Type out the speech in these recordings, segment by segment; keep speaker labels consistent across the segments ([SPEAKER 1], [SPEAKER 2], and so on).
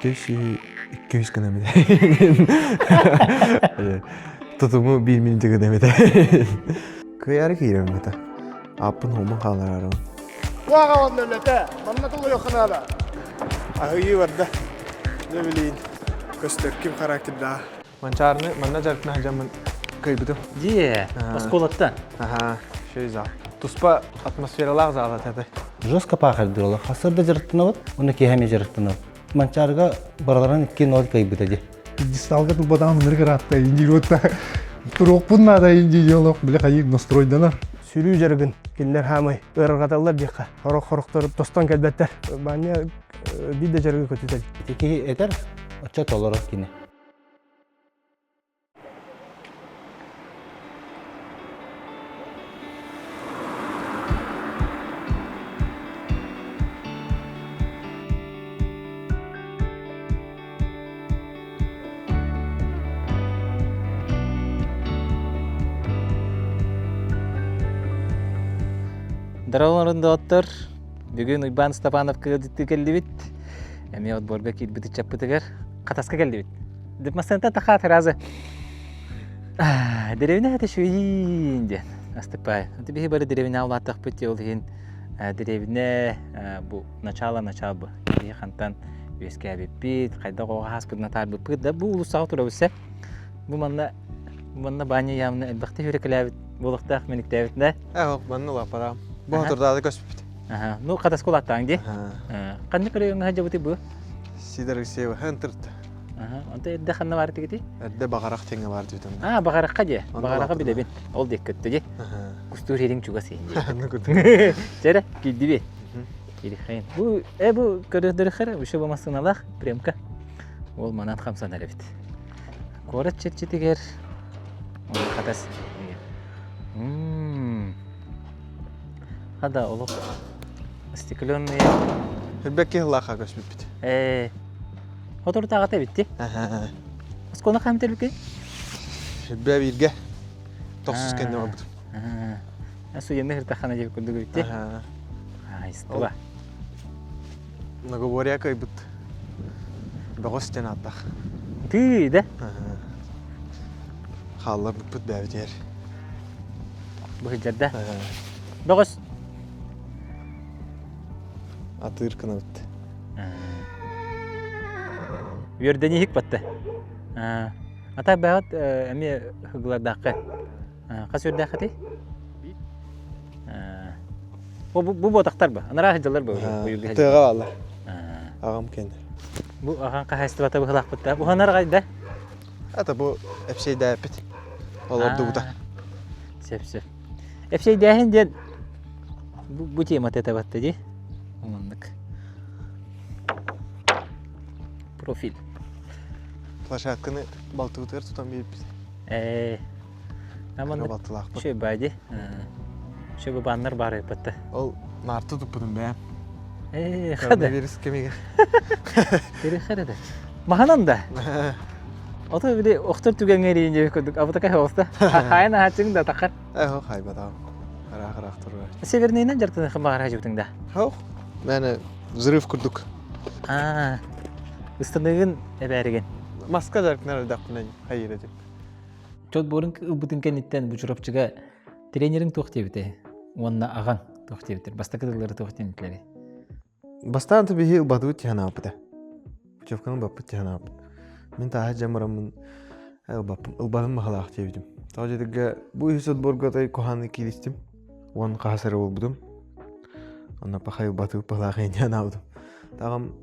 [SPEAKER 1] 200 гына эмит. Тутуму биир минутэ гына эмит. Кыайары киирэн бата. Ааппын хомун хаалараарым.
[SPEAKER 2] Туаға онно үлэтэ, манна тулуйоххунаада. Аһыйыы барда. Дьэ билиин. Көстөр ким характердаах.
[SPEAKER 1] Манчаарыны манна дьарыктана сылдьаммын кыайбытым.
[SPEAKER 3] Дии, оскуолаттан.
[SPEAKER 1] Аха, шөй зал. Туспа атмосфералаах зал этэ.
[SPEAKER 4] Жестко паахардыылар. Хасыр да дьарыктанабыт, уонна киэһэ эмиэ дьарыктанабыт. Манчаарыга барыларын 2-0 кыайбыта дии.
[SPEAKER 5] Пьедесталга турбатаҕым ынырык ыраатта индиир туруохпун наада индиир били хайыы настройданар.
[SPEAKER 6] Сүрүү дьарыгын кинилэр хаамай ыарырҕаталлар диэххэ. Хорох-хорохтор тостон кэлбэттэр. Баанньа биир да дьарыгы көтүтэр.
[SPEAKER 4] Ити киһи этэр, оччо толорор кини.
[SPEAKER 3] Здорово, доҕоттор! Бүгүн Уйбаан Степановка ыалдьыттыы кэллибит. Эмиэ отборга киирбит ыччаппытыгар Хатаска кэллибит. Дипмастента тахаат разы Деревня это шүйін диэн астыппай. Биһи бары деревня улааттахпыт ол иһин деревня бу начало начало бу. Биһи хантан үөскээбиппит, хайдах оҕо ааспытын атаарбыппыт да бу улуссаҕа турабыт сэ. Бу манна манна баня явно элбэхтик үрэкэлээбит буолуохтаах мэниктээбит да.
[SPEAKER 1] Ээ, манна улааппараам. Бу турдаады көспүт.
[SPEAKER 3] Аха, ну хатаска улааттаҕыҥ дии. Ханнык райоҥҥа сылдьабытый бу?
[SPEAKER 1] Сидор Алексеева һэн тырт.
[SPEAKER 3] Аха, онто эрдэ ханна баар этигитий?
[SPEAKER 1] Эрдэ Баҕарах тэҥҥэ баар диэтим.
[SPEAKER 3] Аа, Баҕарахха дии. Баҕарахха билэбин. Ол диэк көттө дии. Кустуур ириҥ чугас иһин дии. Чэрэ, киирдиби. Киирихайын. Бу, э бу көрөдөрөхөр, еще бу массыыналаах премка. Ол манан хамсанар эбит. Куорат чэрчитигэр хатас. Хада олох остекленные.
[SPEAKER 1] Үрбэкки хыллаахха көспүппүт.
[SPEAKER 3] Ээ. Хотуртааҕыта эбитти. Оскуола хаамтар бикки?
[SPEAKER 1] Үрбэ бииргэ. Тохсус кэннэ барбытым.
[SPEAKER 3] Суйанны хыртаххана диэбит курдук эбитти. Айстыба.
[SPEAKER 1] Многоборье кыайбыт. Бөҕөс диэн ааттаах.
[SPEAKER 3] Тыы да?
[SPEAKER 1] Хаалларбыппыт бэйэбитигэр.
[SPEAKER 3] Быһыдьарда. Бөҕөс.
[SPEAKER 1] Атыыр кынабыт.
[SPEAKER 3] Үөрдэниһик батта. Ата бэҕэт эмиэ ыгылардаахха. Хас үөрдээххитий? Бу бу буотахтар ба. Анараа сылдьаллар бу.
[SPEAKER 1] Тыаҕа бааллар. Аҕам кэннэ.
[SPEAKER 3] Бу аҕаҥ хаһаайыстыбата быһылаахпыт Уһанар гайда.
[SPEAKER 1] Ата бу эпсэйдээппит. Олордубута.
[SPEAKER 3] Сөп сөп. Эпсэйдээһин диэн бу, бу темата этэ батта дии. Оннук. Профиль.
[SPEAKER 1] Площадканы балтыбытыгар тутан биэрбит.
[SPEAKER 3] Ээ. Аманнык
[SPEAKER 1] балтылаахпыт.
[SPEAKER 3] Шөй бади. Шөй баннар бар эппетте.
[SPEAKER 1] Ол нарты туппутум бэйэм.
[SPEAKER 3] Ээ, хада.
[SPEAKER 1] Коронавирус кэмигэр.
[SPEAKER 3] Терехер да. Маханан да. Ото били охтор түгэҥҥэ эрийин диэбит курдук абытака оҕуста. Хайан аһаччыҥ да тахар.
[SPEAKER 1] Ээ, хайбатаҕым. Ыраах-ыраах турар.
[SPEAKER 3] Северныйынан дьарыктаныхын баҕара сылдьыбытыҥ да?
[SPEAKER 1] Хох. Мэне взрыв курдук.
[SPEAKER 3] Аа. Ыстаныгын эбээригин.
[SPEAKER 1] Маска дьарыктанар элбэхпинэн хайыыр этим.
[SPEAKER 3] Чот буорун ылбытын кэнниттэн бу Чурапчыга тренериҥ туох диэбитэй? Уонна аҕаҥ туох диэбиттэр? Бастакы тыллары туох диэн этилэрий?
[SPEAKER 1] Бастаан биһи ылбатыбыт тиһэн ааппыта. Путевканы ылбаппыт тиһэн ааппыт. Мин тааһа дьэ бараммын ылбаппын, ылбатым баһылаах диэбитим. Тоҕо дьэтиргэ бу үһүс отборга той куһааны кииристим. Уон хаһыс эрэ буолбутум. Онно пахай ылбатыбыт баһылаах иһин аабытым. Тагам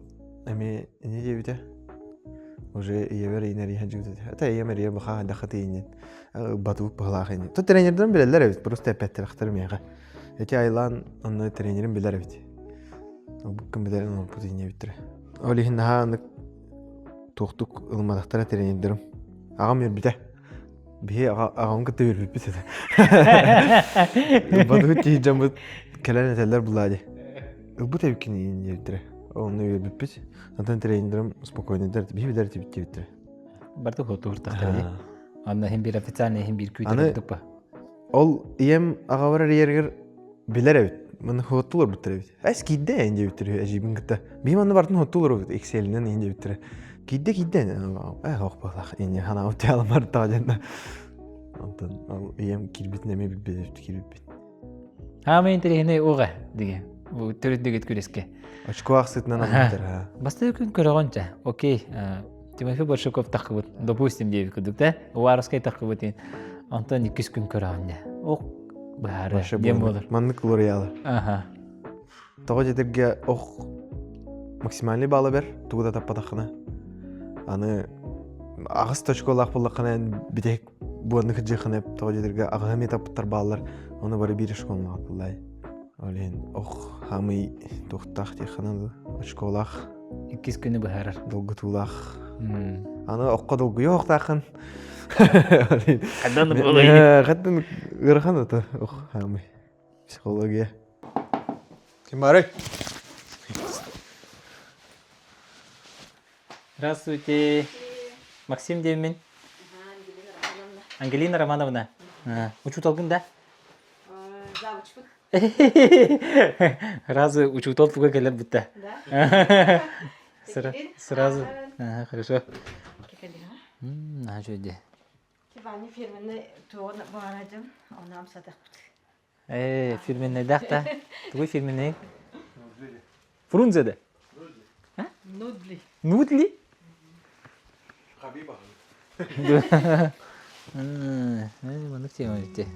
[SPEAKER 1] эмиэ ини диэбитэ. Уже ийэбэр иинэр иһэн дьүгүтэ. Это ийэм эрийэ баха дахаты иинин. Ылбатыбыт баһылаах иһин. То тренердэрим билэллэр эбит, просто эппэттэрэхтэр миэхэ. Эти Айлан онно тренерим билэр эбит. Ылбыккын билэрин олорбут инньэбиттэрэ. Ол иһин наһаа анык туохтук ылымматахтара тренердэрим. Аҕам үөрбүтэ. Биһи аҕам кытта үөрбүппүт этэ. Ылбатыбыт киһи дьоммут кэлэн этэллэр булаа дии. Ылбыт эбиккин инньэбиттэрэ. Онно үөрбүппүт. Онтон тренердэрим спокойно биһи билэр этибит диэбиттэрэ.
[SPEAKER 3] Барыта хотууртахтара дии. Анна иһин биир официальный иһин биир күүтэр
[SPEAKER 1] Аны
[SPEAKER 3] курдук ба.
[SPEAKER 1] Ол ийэм аҕабар эрийэригэр билэр эбит. Манна хоттулар буттар эбит. Эс киирдэ эн диэбиттэр эжибин кытта. Биһи манна бартын хоттулар эбит Excelинен эн диэбиттэр. Киирдэ киирдэ э ох балах ини хана утяламар та дьэннэ. Онтон ол ийэм киирбитин эмиэ билбит киирбиппит.
[SPEAKER 3] Хаамай интэриэһинэй уоҕа дигэ. Бу төрүт дэгит күрэскэ.
[SPEAKER 1] Очко ахсытынан аммыттар.
[SPEAKER 3] Бастакы күн көрөҕөн ча. Окей, Тимофей Большаков таххыбыт, допустим диэбит курдук да, Уваровскай таххыбыт диэн. Онтон иккис күн көрөҕүн дьэ. Ох, быһаары диэн буолар.
[SPEAKER 1] Маннык лореалы.
[SPEAKER 3] Аха.
[SPEAKER 1] Тоҕо дьэтэргэ ох максимальный балла бер, тугу да таппатаххына. Аны аҕыс точкалаах буоллаххына эн бүтэһик буонну кырдьыаххына тоҕо дьэтэргэ аҕыһы эмиэ таппыттар бааллар, ону бары биир школаҕа буллай. Ол иһин ох хаамый туохтаах диэххинэ очколаах
[SPEAKER 3] Иккис күнү быһаарар.
[SPEAKER 1] Долгутуулаах. Аны окко долгуйуохтааххын.
[SPEAKER 3] Хандан буолай.
[SPEAKER 1] Хаттан ыарахан ата ох хаамый. Психология. Ким барый?
[SPEAKER 3] Здравствуйте. Максим диэммин. Ангелина Романовна. Учууталгын да?
[SPEAKER 7] Завучпут.
[SPEAKER 3] Сразу учуутал туга кэлэр бүтэ.
[SPEAKER 7] Да?
[SPEAKER 3] Сразу. Хорошо. Наһаа үчүгэй
[SPEAKER 7] Ваня фирменный туон баарадым, онам сатахпыт.
[SPEAKER 3] Э, фирменныйдаах да. Тугуй фирменный? Фрунзе да?
[SPEAKER 7] Нудли.
[SPEAKER 3] Нудли? Маннык тема битте.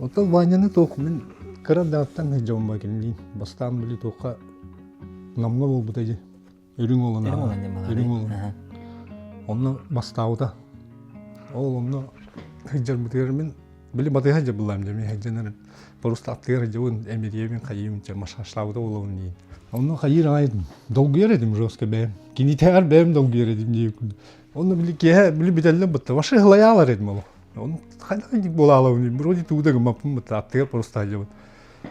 [SPEAKER 5] Оттон Ваняны туох мин кыра дааттан сылдьабын кинилиин. Бастаан били туохха Намҥа буолбута дии. Үрүҥ уолун Үрүҥ уолун. Онно бастаабыта. Ол онно сылдьарбытыгар мин били батыһа дьабыллаам дьэ мин сылдьан просто аттыгар сылдьабын эмириэбин хайыыбын чэ массажлаабыта буолабын диин. Онно хайыыр аҕай долгуйар этим жестко бэйэм. Кинитээҕэр бэйэм долгуйар этим дии. Онно били киэһэ били бүтэллэр бытта вообще һылайаалар этим ол. Оны хайдах инник буолаалабын вроде тугу да гыммаппын бытта аттыгар просто сылдьабын.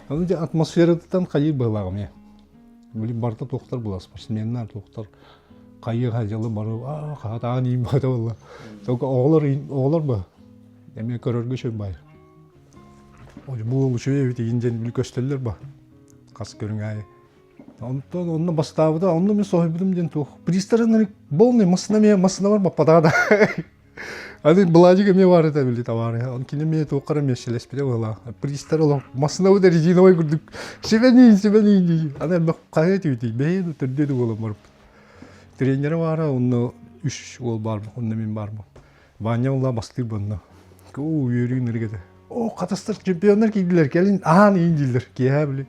[SPEAKER 5] Ону дьэ атмосфератыттан хайыыр быһылааҕым ээ. Били барыта туохтар була спортсменнар туохтар хайыаха дьылы бары аа хаатаан иин бата буолла. Только оҕолор оҕолор ба эмиэ көрөргө үчүгэй бай. Бу үчүгэй эбит иин диэн били көстөллөр ба. Хас көрүҥ аайы. Онтон онно бастаабыта, онно мин соһуйбутум диэн туох. Пристарын полный массына эмиэ массыналар баппатаҕа да. Аны Владик эмиэ баар этэ били товарищ. Он кини эмиэ туоххара миэстэлэспитэ быһыылаах. Пристар олох массыынабыт резиновай курдук сибэниин сибэниин дии. Аны элбэх хаһыа этибитий бэйэ да төрдүө да буолан барбыт. Тренерэ баара онно үс уол баар онно мин баарбын. Ваня буолла бастыыр онно. Оо үөрүү нырык этэ. О хатастар чемпионнар киирдилэр кэлин аан иин дииллэр. Киэһэ били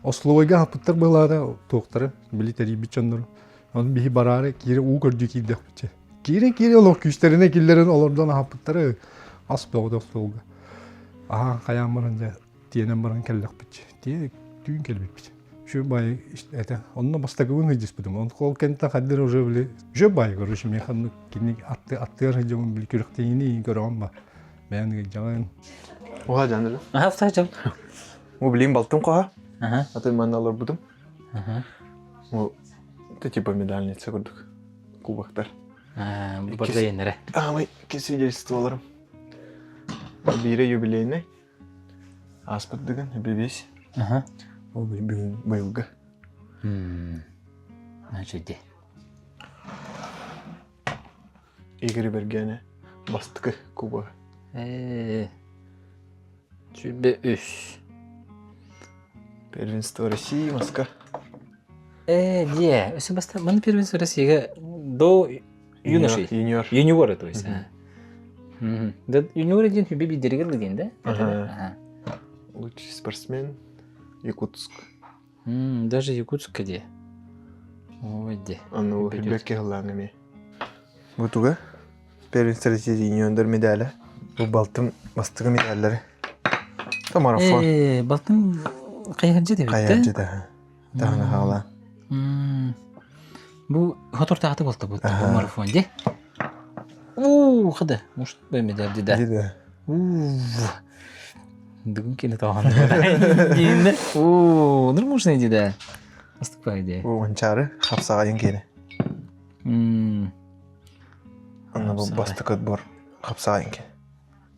[SPEAKER 5] ословойга хаппыттар быһыылаата туохтары били тэрийбит дьоннору. Ону биһи бараары киирэ уу көрдүү киирдэхпит. Киирэн-киирэн олох күүстэринэн киллэрэн олордон аһаппыттара ас бөҕөтө остуолга. Аһаан хайаан баран дьэ тиэнэн баран кэллэхпит. Тиэ түүн кэлбиппит. Үчүгэй баайы этэ. Онно бастакыбын сылдьыспытым. Ол кэнниттэн хаддыр уже били үчүгэй баайы короче миэхэ оннук кини атты аттыгар сылдьабын били күрэхтэһиини көрөҕүн ба. Бэйэн ыйдьаҕын.
[SPEAKER 1] Уха дьаныра.
[SPEAKER 3] Аха, саачам.
[SPEAKER 1] Бу билим балтым хоһа.
[SPEAKER 3] Аха.
[SPEAKER 1] Атын манна олорбутум.
[SPEAKER 3] Аха.
[SPEAKER 1] Бу это типа медальница курдук. Кубоктар.
[SPEAKER 3] Бу барда иэннэрэ.
[SPEAKER 1] Аамай свидетельстволарым. Биирэ юбилейный. Ааспыт дыгын, бибис.
[SPEAKER 3] Аха.
[SPEAKER 1] Ол бүгүн быйылгы.
[SPEAKER 3] Значит, де.
[SPEAKER 1] Игорь Бергене бастыкы кубогы.
[SPEAKER 3] Э, 23.
[SPEAKER 1] Первенство России, Москва.
[SPEAKER 3] Э, де, өсө баста, маны первенство Россияга до юношей.
[SPEAKER 1] Юниор.
[SPEAKER 3] Юниоры, то есть. Да, юниоры диэн хүбе бидеригер диэн да?
[SPEAKER 1] Ага. Лучший спортсмен Якутск.
[SPEAKER 3] Даже Якутск где? Ой, де.
[SPEAKER 1] Аны хүбекке хыллаан эми. Бу туга? Первенство России юниордар медаля. Бу балтым бастыгы медаллары. Это марафон.
[SPEAKER 3] Э, балтым хайыржы деп
[SPEAKER 1] Хайыржы да. Таһына хаала.
[SPEAKER 3] Бу хотортааты болта бу марафон де. Уу, хада, может, бу медаль да.
[SPEAKER 1] Да.
[SPEAKER 3] Уу. Бүгүн кини тоҕон. Диинде. Уу, нур можно иди да. Астык идея.
[SPEAKER 1] Бу манчары хапсаҕайын киэнэ.
[SPEAKER 3] Мм.
[SPEAKER 1] Анна бу бастакы отбор хапсаҕайын киэнэ.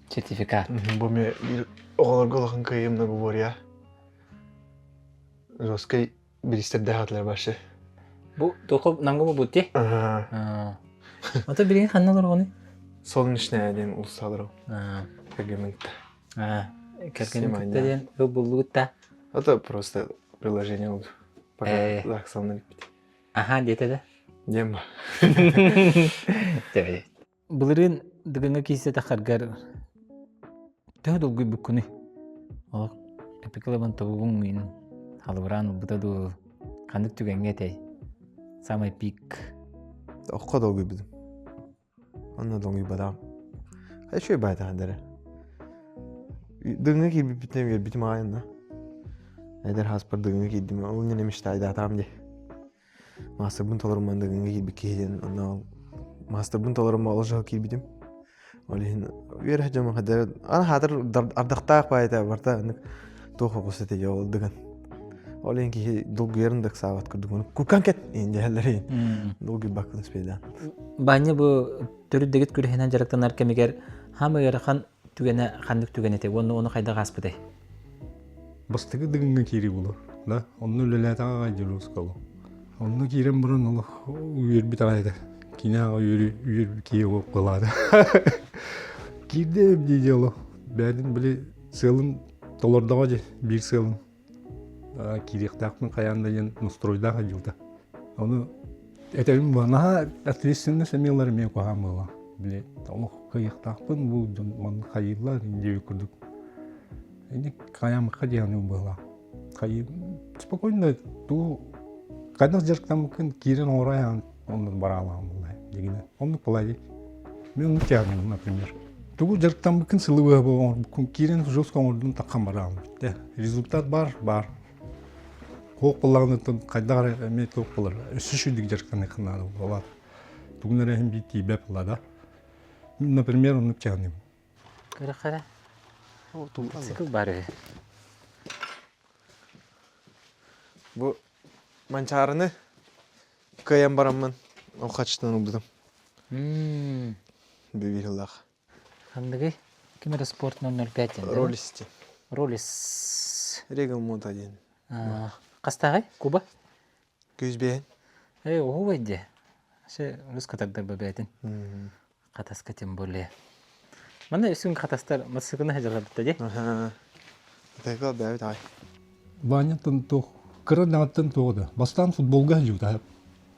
[SPEAKER 3] Сертификат.
[SPEAKER 1] Бу мен оҕолорго улахан кыайыым наговория. Жесткай бириистэрдээх этилэр вообще.
[SPEAKER 3] Бу туохха Намга буолбут дии? Ото билигин ханна олороҕуный?
[SPEAKER 1] Солнечная диэн улуста олорор. Кэргэммин кытта.
[SPEAKER 3] Кэргэнин кытта диэн ыл буллугут да?
[SPEAKER 1] Это просто приложение oldu. Пока ЗАГС-ны биппит.
[SPEAKER 3] Аха диэтэ да?
[SPEAKER 1] Диэн ба.
[SPEAKER 3] Былырыын Дыгыҥҥа киирсэтэххэргэр төһө долгуйбуккунуй? Олох эпикылабын тобугуҥ миин халыбыраан ылбыта дуу? Ханнык түгэҥҥэ этэй? Самый пик.
[SPEAKER 1] Окко долгуйбутум. Онно долгуйбатаҕым. Үчүгэй баайтаҕын дэрэ. Дыгыҥҥа киирбиппиттэн үөрбүтүм аҕай онно. Эдэр хааспар Дыгыҥҥа киирдим. Ол иннинэ мечтайдаатаҕым дии. Маастарбын толорумман Дыгыҥҥа киирбит киһи диэн онно маастарбын толорумма ол дьыл киирбитим. Ол иһин үөрэх дьомо хадары аны хаатыр ардахтаах баайта барта ынык туох оҕус этэ ол Дыгын. Ол иһин киһи долгуйарын да ыксаабат курдук ону кукан кэт иһин дьэһэллэр иһин долгуйбаккын успейдаан.
[SPEAKER 3] Баанньа бу төрүт дэгит күрэһинэн дьарыктанар кэмигэр хаамай ыарахан түгэнэ ханнык түгэн этэй уонна ону хайдах ааспытай?
[SPEAKER 5] Бастакы Дыгыҥҥа киирии буолар, да? Онно үлэлээтэҕэ аҕай дьулускалу. Онно киирэн баран олох үөрбүт аҕай этэ. Кини аҕа үөрүү үөр киһи буолаата. Киирдэ дии дии олох. Бэйэтин били сыалын толордоҕо дии, биир сыалын. Киириэхтээхпин хайаан да диэн настройдаах дьылта. Ону этэбин бу наһаа ответственность эмиэ ылар эмиэ куһаҕан буолла. Били олох кыайыахтаахпын бу дьон манна хайыыллар диэбит курдук. Ини хайаамыкка диэн быһыылаах. Хайыы спокойно туу хайдах дьарыктаммыккын киирэн оҥоро оннук бараалаан буолла дигинэ. Оннук буолла Мен оннук тиһаҕым, например. Тугу дьарыктаммыккын сылы быһа оҥорбуккун киирэн жестко оҥордум таххан бараалым бүттэ. Результат бар, бар. Хуох буоллаҕына хайдах эрэ эмиэ туох буолар. Өссө үчүгдүк дьарыктаныахха наада буолар. Тугун эрэ иһин биир тиийбэт буолла да. Например, оннук тиһаҕым.
[SPEAKER 3] Көрө-көрө. Цикл бар үһү.
[SPEAKER 1] Бу Манчаарыны кыайан бараммын ол хаччытынан ылбытым. Бибиһыллаах.
[SPEAKER 3] Ханныгый? Ким эрэ спорт 005 диэн.
[SPEAKER 1] Ролис диэн.
[SPEAKER 3] Ролис.
[SPEAKER 1] Регал Мота диэн.
[SPEAKER 3] Хастааҕый? Куба?
[SPEAKER 1] Күүс биэһин.
[SPEAKER 3] Эй, оһуобай дии. Ше рус катардар бэбээтин. Хатаска тем более. Манна үсүн хатастар матсыкына хажалабытта дии.
[SPEAKER 1] Атайкал бэбит ай.
[SPEAKER 5] Ваняттан туох кыра даҕаттан туох да. Бастаан футболга сылдьыбыта.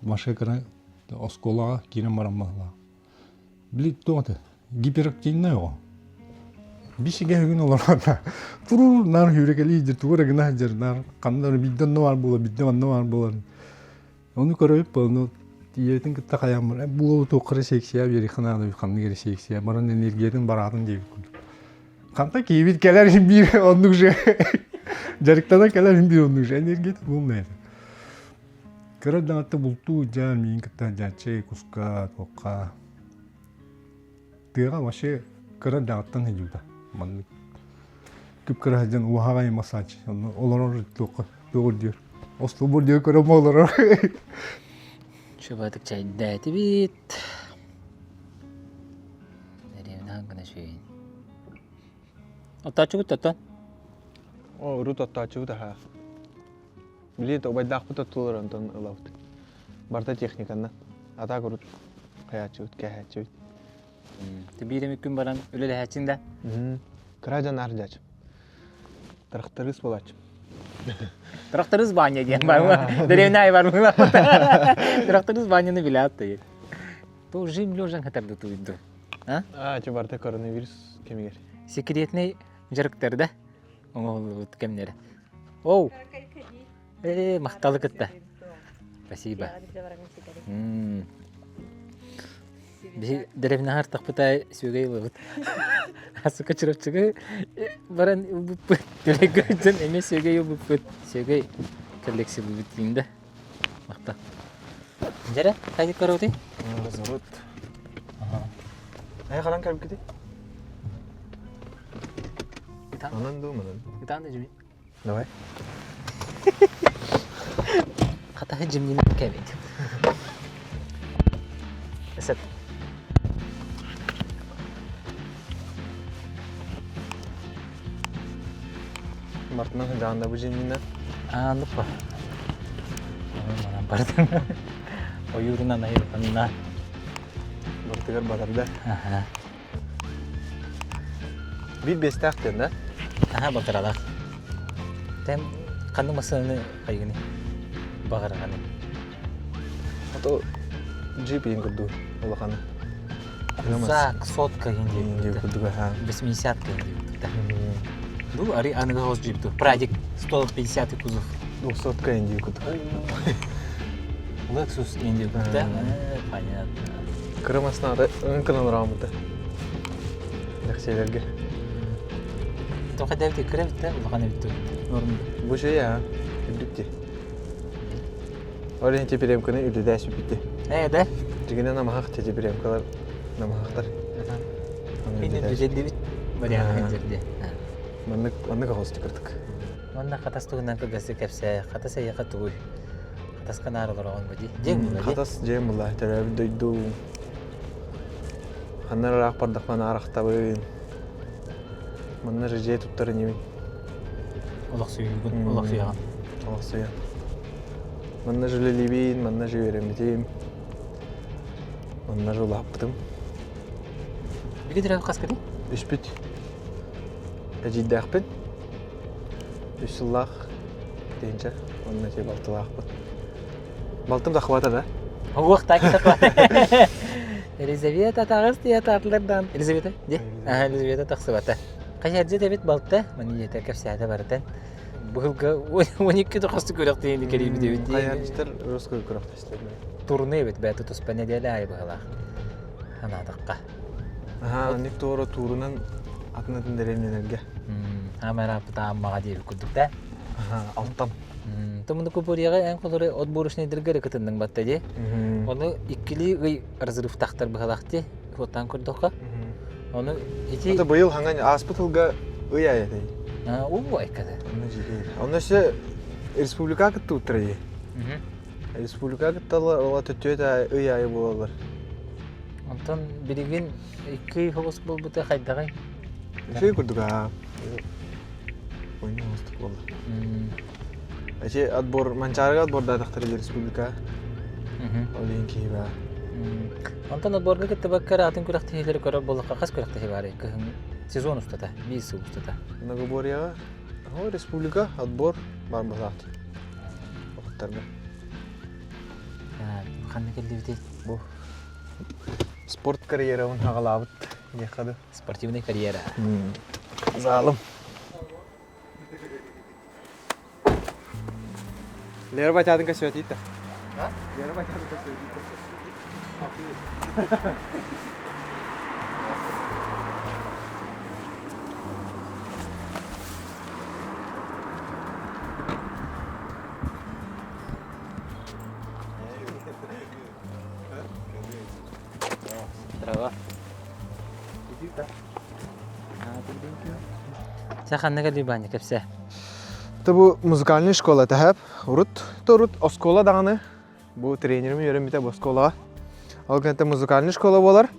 [SPEAKER 5] Маша кыра оскуолаҕа киирэн баран баһылаах. Били туох это гиперактивный оҕо. Бишигэ бүгүн олорор туруу наар сүүрэкэлии дьэ тугу эрэ гына сылдьар наар ханна эрэ биирдэ онно баар буолар биирдэ манна баар буолар ону көрөбүт ону ийэтин кытта хайаан буолу туохха эрэ сиэксийэ биэриэххэ наада ханнык эрэ сиэксийэ баран энергиятын бараатын диэбит курдук хантан киһибит кэлэр биир оннук же дьарыктанан кэлэр биир оннук же энергията буолмай этэ кыра даҕатта бултуу дьаан миин кытта дьааччы куска туохха Тыаҕа вообще кыра даҕаттан сылдьыбыта. Маннык күп-кыра сылдьан уоһаҕай массаж. Онно олорор туохха туох үрдүөр. Остуолбар диэ көрөм олорор.
[SPEAKER 3] Чубатык чайдаатыбит. Дэриэбинэ гына үчүгэйин. Оттооччубут оттон?
[SPEAKER 1] О, урут оттооччубут аха. Били убайдаахпыт оттуулар онтон ылабыт. Барыта техниканнан. Атаак урут хайааччыбыт, кээһээччибит.
[SPEAKER 3] Биир эмит күн баран үлэлэһээччиҥ да?
[SPEAKER 1] Кыра дьон ардьаачым. Тракторист буолааччым.
[SPEAKER 3] Тракторист Ваня диэн бар. Дэриэбинэ аайы бар Тракторист Ваняны билээт да. Бу жим лежан хатарды туйду.
[SPEAKER 1] А? А, барыта коронавирус кэмигэр.
[SPEAKER 3] Секретный дьарыктар да оҥоһуллубут кэмнэрэ. Оу! Ээ, махталы кытта. Спасибо. Биһи дэрэбинэҕэ артахпыта сүөгэй ылабыт. Асыка чурапчыгы баран ылбыппыт. Түлэйгэ дьон эмиэ сүөгэй ылбыппыт. Сүөгэй коллекциялыыбыт диин да. Махтал. Дьэрэ, хайдык көрөбүтүй?
[SPEAKER 1] Разворот. Ай хадан кэлбиккитий? Онон дуу, манан?
[SPEAKER 3] Ытаан да дьүмин.
[SPEAKER 1] Давай.
[SPEAKER 3] Хатаһы дьимнинэн кэбит. Эсет.
[SPEAKER 1] Мартынан хадаанда бу дьимнинэн.
[SPEAKER 3] Ааннык ба. Манан бардым. Ойуурунан айылҕанна.
[SPEAKER 1] Бартыгар батарда.
[SPEAKER 3] Аха.
[SPEAKER 1] Биир биэстээх диэн да?
[SPEAKER 3] Аха батаралаах. Тэм ханнык массыынаны хайгыны баҕараҕаны?
[SPEAKER 1] Ото джип иин курдук улахана.
[SPEAKER 3] Зак сотка иин
[SPEAKER 1] диэн курдук аха.
[SPEAKER 3] 80-ка иин диэбит Ну, ари аныгы хос джип ту. Прадик 150 кузов.
[SPEAKER 1] Двухсотка иин диэн курдук.
[SPEAKER 3] Lexus иин диэн курдук да? Понятно.
[SPEAKER 1] Кыра маснаата ыңкынан ураамыта. Лэхсиэлэргэ.
[SPEAKER 3] Тоха дэбити кыра битте, улахан эбит Норм.
[SPEAKER 1] Бу şey ya, үрдүк ти. Ол иһин типиремканы үрдүдэ сүппүтти.
[SPEAKER 3] Ээ да?
[SPEAKER 1] Дьигинэ намаһах типиремкалар намаһахтар.
[SPEAKER 3] Мин үрдүдэллибит вариант жерде.
[SPEAKER 1] Маннык маннык аҕыс кыртык.
[SPEAKER 3] Манна хатас туһунан кылгастык кэпсээ. Хатас эйиэхэ тугуй? Хатаска наар олороҕун бу дии. Дьиэҥ була дии.
[SPEAKER 1] Хатас дьиэм була. Төрөөбүт дойду. Ханна ыраах бардахпына арахтабын. Манна же дьиэ туттар инибин.
[SPEAKER 3] Олохсуйугун, олохсуйаҕын.
[SPEAKER 1] Олохсуйан. Манна же үлэлиибин, манна же үөрэммитим. Манна же улааппытым.
[SPEAKER 3] Биги төрөөбүт хаскытый?
[SPEAKER 1] Үспүт. Эдьиийдээхпин. Үс сыллаах тыһыынча уонна ити балтылаахпыт. Балтым захвата да?
[SPEAKER 3] Уох так Елизавета таҕыс диэтаатылар даан. Елизавета, де? Аха, Елизавета тахсыбата. Хайардьыт эбит балта, маны ийэтэ кэпсээтэ барытын. Быһылга 12 тохосту күрэхтэһиини кэлиибит эбит дии.
[SPEAKER 1] Хайардьыттар русскую күрэхтэстэр.
[SPEAKER 3] Турны эбит бэйэтэ туспа нэдиэлэ аайы быһылаах. Анаатахха.
[SPEAKER 1] Аха, оннук туора туурунан атын-атын дэриэбинэлэргэ.
[SPEAKER 3] Аама ырааппыта Аммаҕа диэбит курдук да.
[SPEAKER 1] Аха, Алтан.
[SPEAKER 3] Тумунду купурияҕа эн холору от бурушнайдарга эрэ кытынныҥ батта дии. Ону иккилии ый разрывтахтар быһалах дии, суоттаан көрдөххө. Ону ити...
[SPEAKER 1] Это быйыл хаҥан ааспыт сылга ый аайы этэй.
[SPEAKER 3] Уу айкада.
[SPEAKER 1] Онно жигей. Онно өссө республика кытта уттара дии. Республика кытталар, ола төттүөт ый аайы буолалар.
[SPEAKER 3] Онтон билигин икки хоҕус буолбута хайдаҕый?
[SPEAKER 1] Үчүгэй курдук аа. Ойну оҥостук буолла. Эти отбор Манчаарыга отбордаатахтар республика. Ол иһин киһи баа.
[SPEAKER 3] Онтон отборга кыттыбакка атын күрэхтэһиилэри көрөр буоллахха хас күрэхтэһии баарый кыһын сезон устата, биир сыл устата?
[SPEAKER 1] Многоборьеҕа республика отбор бар быһаат. Охтарга.
[SPEAKER 3] Ханна кэллибитий?
[SPEAKER 1] Бу спорт карьерабын аҕалаабыт диэххэ да.
[SPEAKER 3] Спортивный карьера.
[SPEAKER 1] Залым. Лера батятын көсөтүйді. Лера батятын көсөтүйді.
[SPEAKER 3] Здорово. Сэ ханна кэлли Ваня кэпсээ.
[SPEAKER 1] Это бу музыкальный школа тэһэп. Урут, урут оскуола даҕаны бу тренерим үөрэммитэ бу оскуолаҕа. Ол кэннэ музыкальный школа буолар.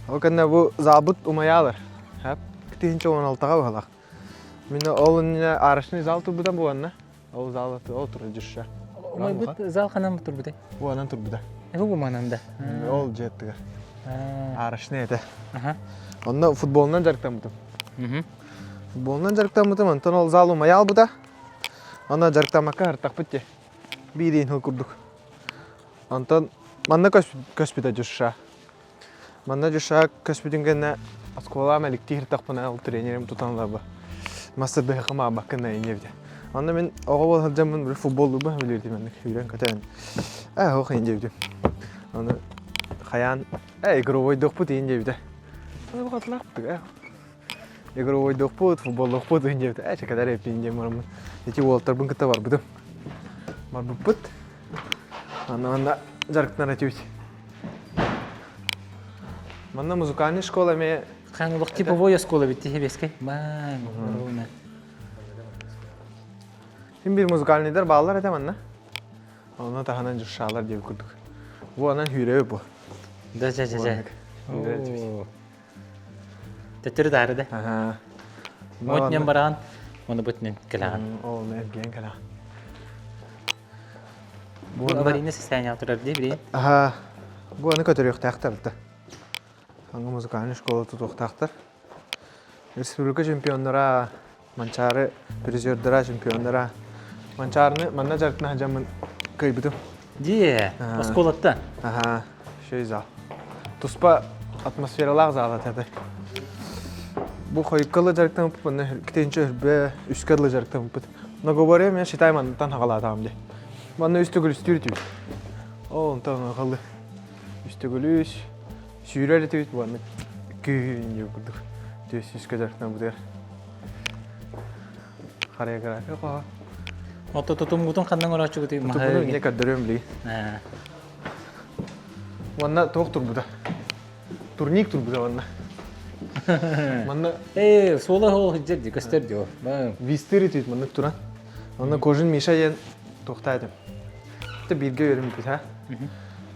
[SPEAKER 1] Ол кэннэ бу забыт умайаалар. Хэп. 2016-га быһалаах. Мин ол иннинэ арочный зал турбута буоланна. Ол зал ол турар дьүршэ.
[SPEAKER 3] Умайбыт зал ханан турбутай?
[SPEAKER 1] Бу анан турбута.
[SPEAKER 3] Эбу бу манан да.
[SPEAKER 1] Ол дьиэттигэр. Арочный этэ. Онно футболунан дьарыктаммытым. Футболунан дьарыктаммытым, онтон ол зал умайа албыта. Онно дьарыктаммакка ыртахпыт дии. Биир иһин курдук. Онтон манна көспүтэ дьүршэ. Манна дьушаак көспүтүн кэннэ оскуолаҕа мэликтии сыртахпына ол тренерим тутан ыларба. Мастардыһыкым аабаккын да инньэ эбитэ. Онно мин оҕо буола сылдьаммын били футболлуурбун сөбүлүүрдүм маннык сүүрэн-көтөн ээ ох иин диэбитим. Ону хайаан ээ игровойдуохпут иин диэбитэ. Бухатылаахпыт ээ игровойдуохпут, футболлуохпут иин диэбитэ. Ээ чэкэлэр эппиин диэн бараммын ити уолтарбын кытта барбытым. Барбыппыт. Аны манна дьарыктанар этибит. Манна музыкальный школа эмиэ
[SPEAKER 3] Хаҥылык типовой оскуола бит тиһибескэй. Баан, ровно.
[SPEAKER 1] Син бир музыкальныйдар бааллар этэ манна. Онно таһынан дьуршаалар диэбит курдук. Бу анан хүүрэбит бу.
[SPEAKER 3] Да, да, да, да. Төттөрү таары да.
[SPEAKER 1] Аха.
[SPEAKER 3] Мотнем бараан. Оны бутнен кэлэҕин.
[SPEAKER 1] Ол эргийэн кэлэҕин.
[SPEAKER 3] Бу аварийный состояние турар дии билигин.
[SPEAKER 1] Аха. Бу аны көтөрүөхтээхтэр да. Аңа музыкальный школа тутуохтаахтар. Республика чемпионнара, Манчаары призердара, чемпионнара. Манчаарыны манна дьарыктана сылдьаммын кыайбытым.
[SPEAKER 3] Дии, оскуолаттан.
[SPEAKER 1] Аха, шөй зал. Туспа атмосфералаах зал этэ. Бу хойуккалы дьарыктаммыт, манна китинчи өрбө үскэ дылы дьарыктаммыт. Многоборье мен считай маннытан хагалаатаҕым дии. Манна үс төгүл үстүүр этибит. Ол онтон халы үс төгүл үс сүүрэр этибит буаннык күүһүн диэн курдук түөс сүүскэ дьарыктанабытыгар хореография хоһо.
[SPEAKER 3] Ото тутумгутун ханна оҥорооччугутуй
[SPEAKER 1] Тутумуну инньэ көрдөрүөм билигин. Манна туох турбута? Турник турбута манна. Манна
[SPEAKER 3] Ээ, суола ол сылдьар дии, көстөр дии ол.
[SPEAKER 1] Вистыр этибит маннык туран. Онно Кожин Миша диэн туохтаа этим. Это бииргэ үөрэммиппит, ha?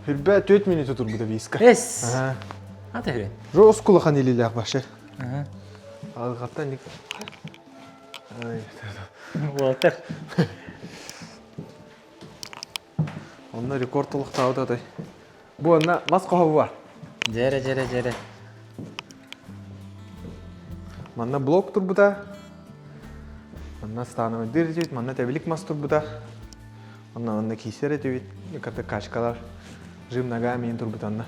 [SPEAKER 1] Хүрбэ 4 минута турбута виска.
[SPEAKER 3] Эс! Ата хүрен.
[SPEAKER 1] Жестко улахан илиилээх башы. Алҕаттан ник
[SPEAKER 3] Уолтер.
[SPEAKER 1] Онно рекорд толуктаабыт атай. Бу онно мас хоһобу бар.
[SPEAKER 3] Дьэрэ, дьэрэ, дьэрэ.
[SPEAKER 1] Манна блок турбута. Манна становойдыр этибит, манна тэбилик мас турбута. Онно онно киисэр этибит, ката качкалар жим ногами турбута онно.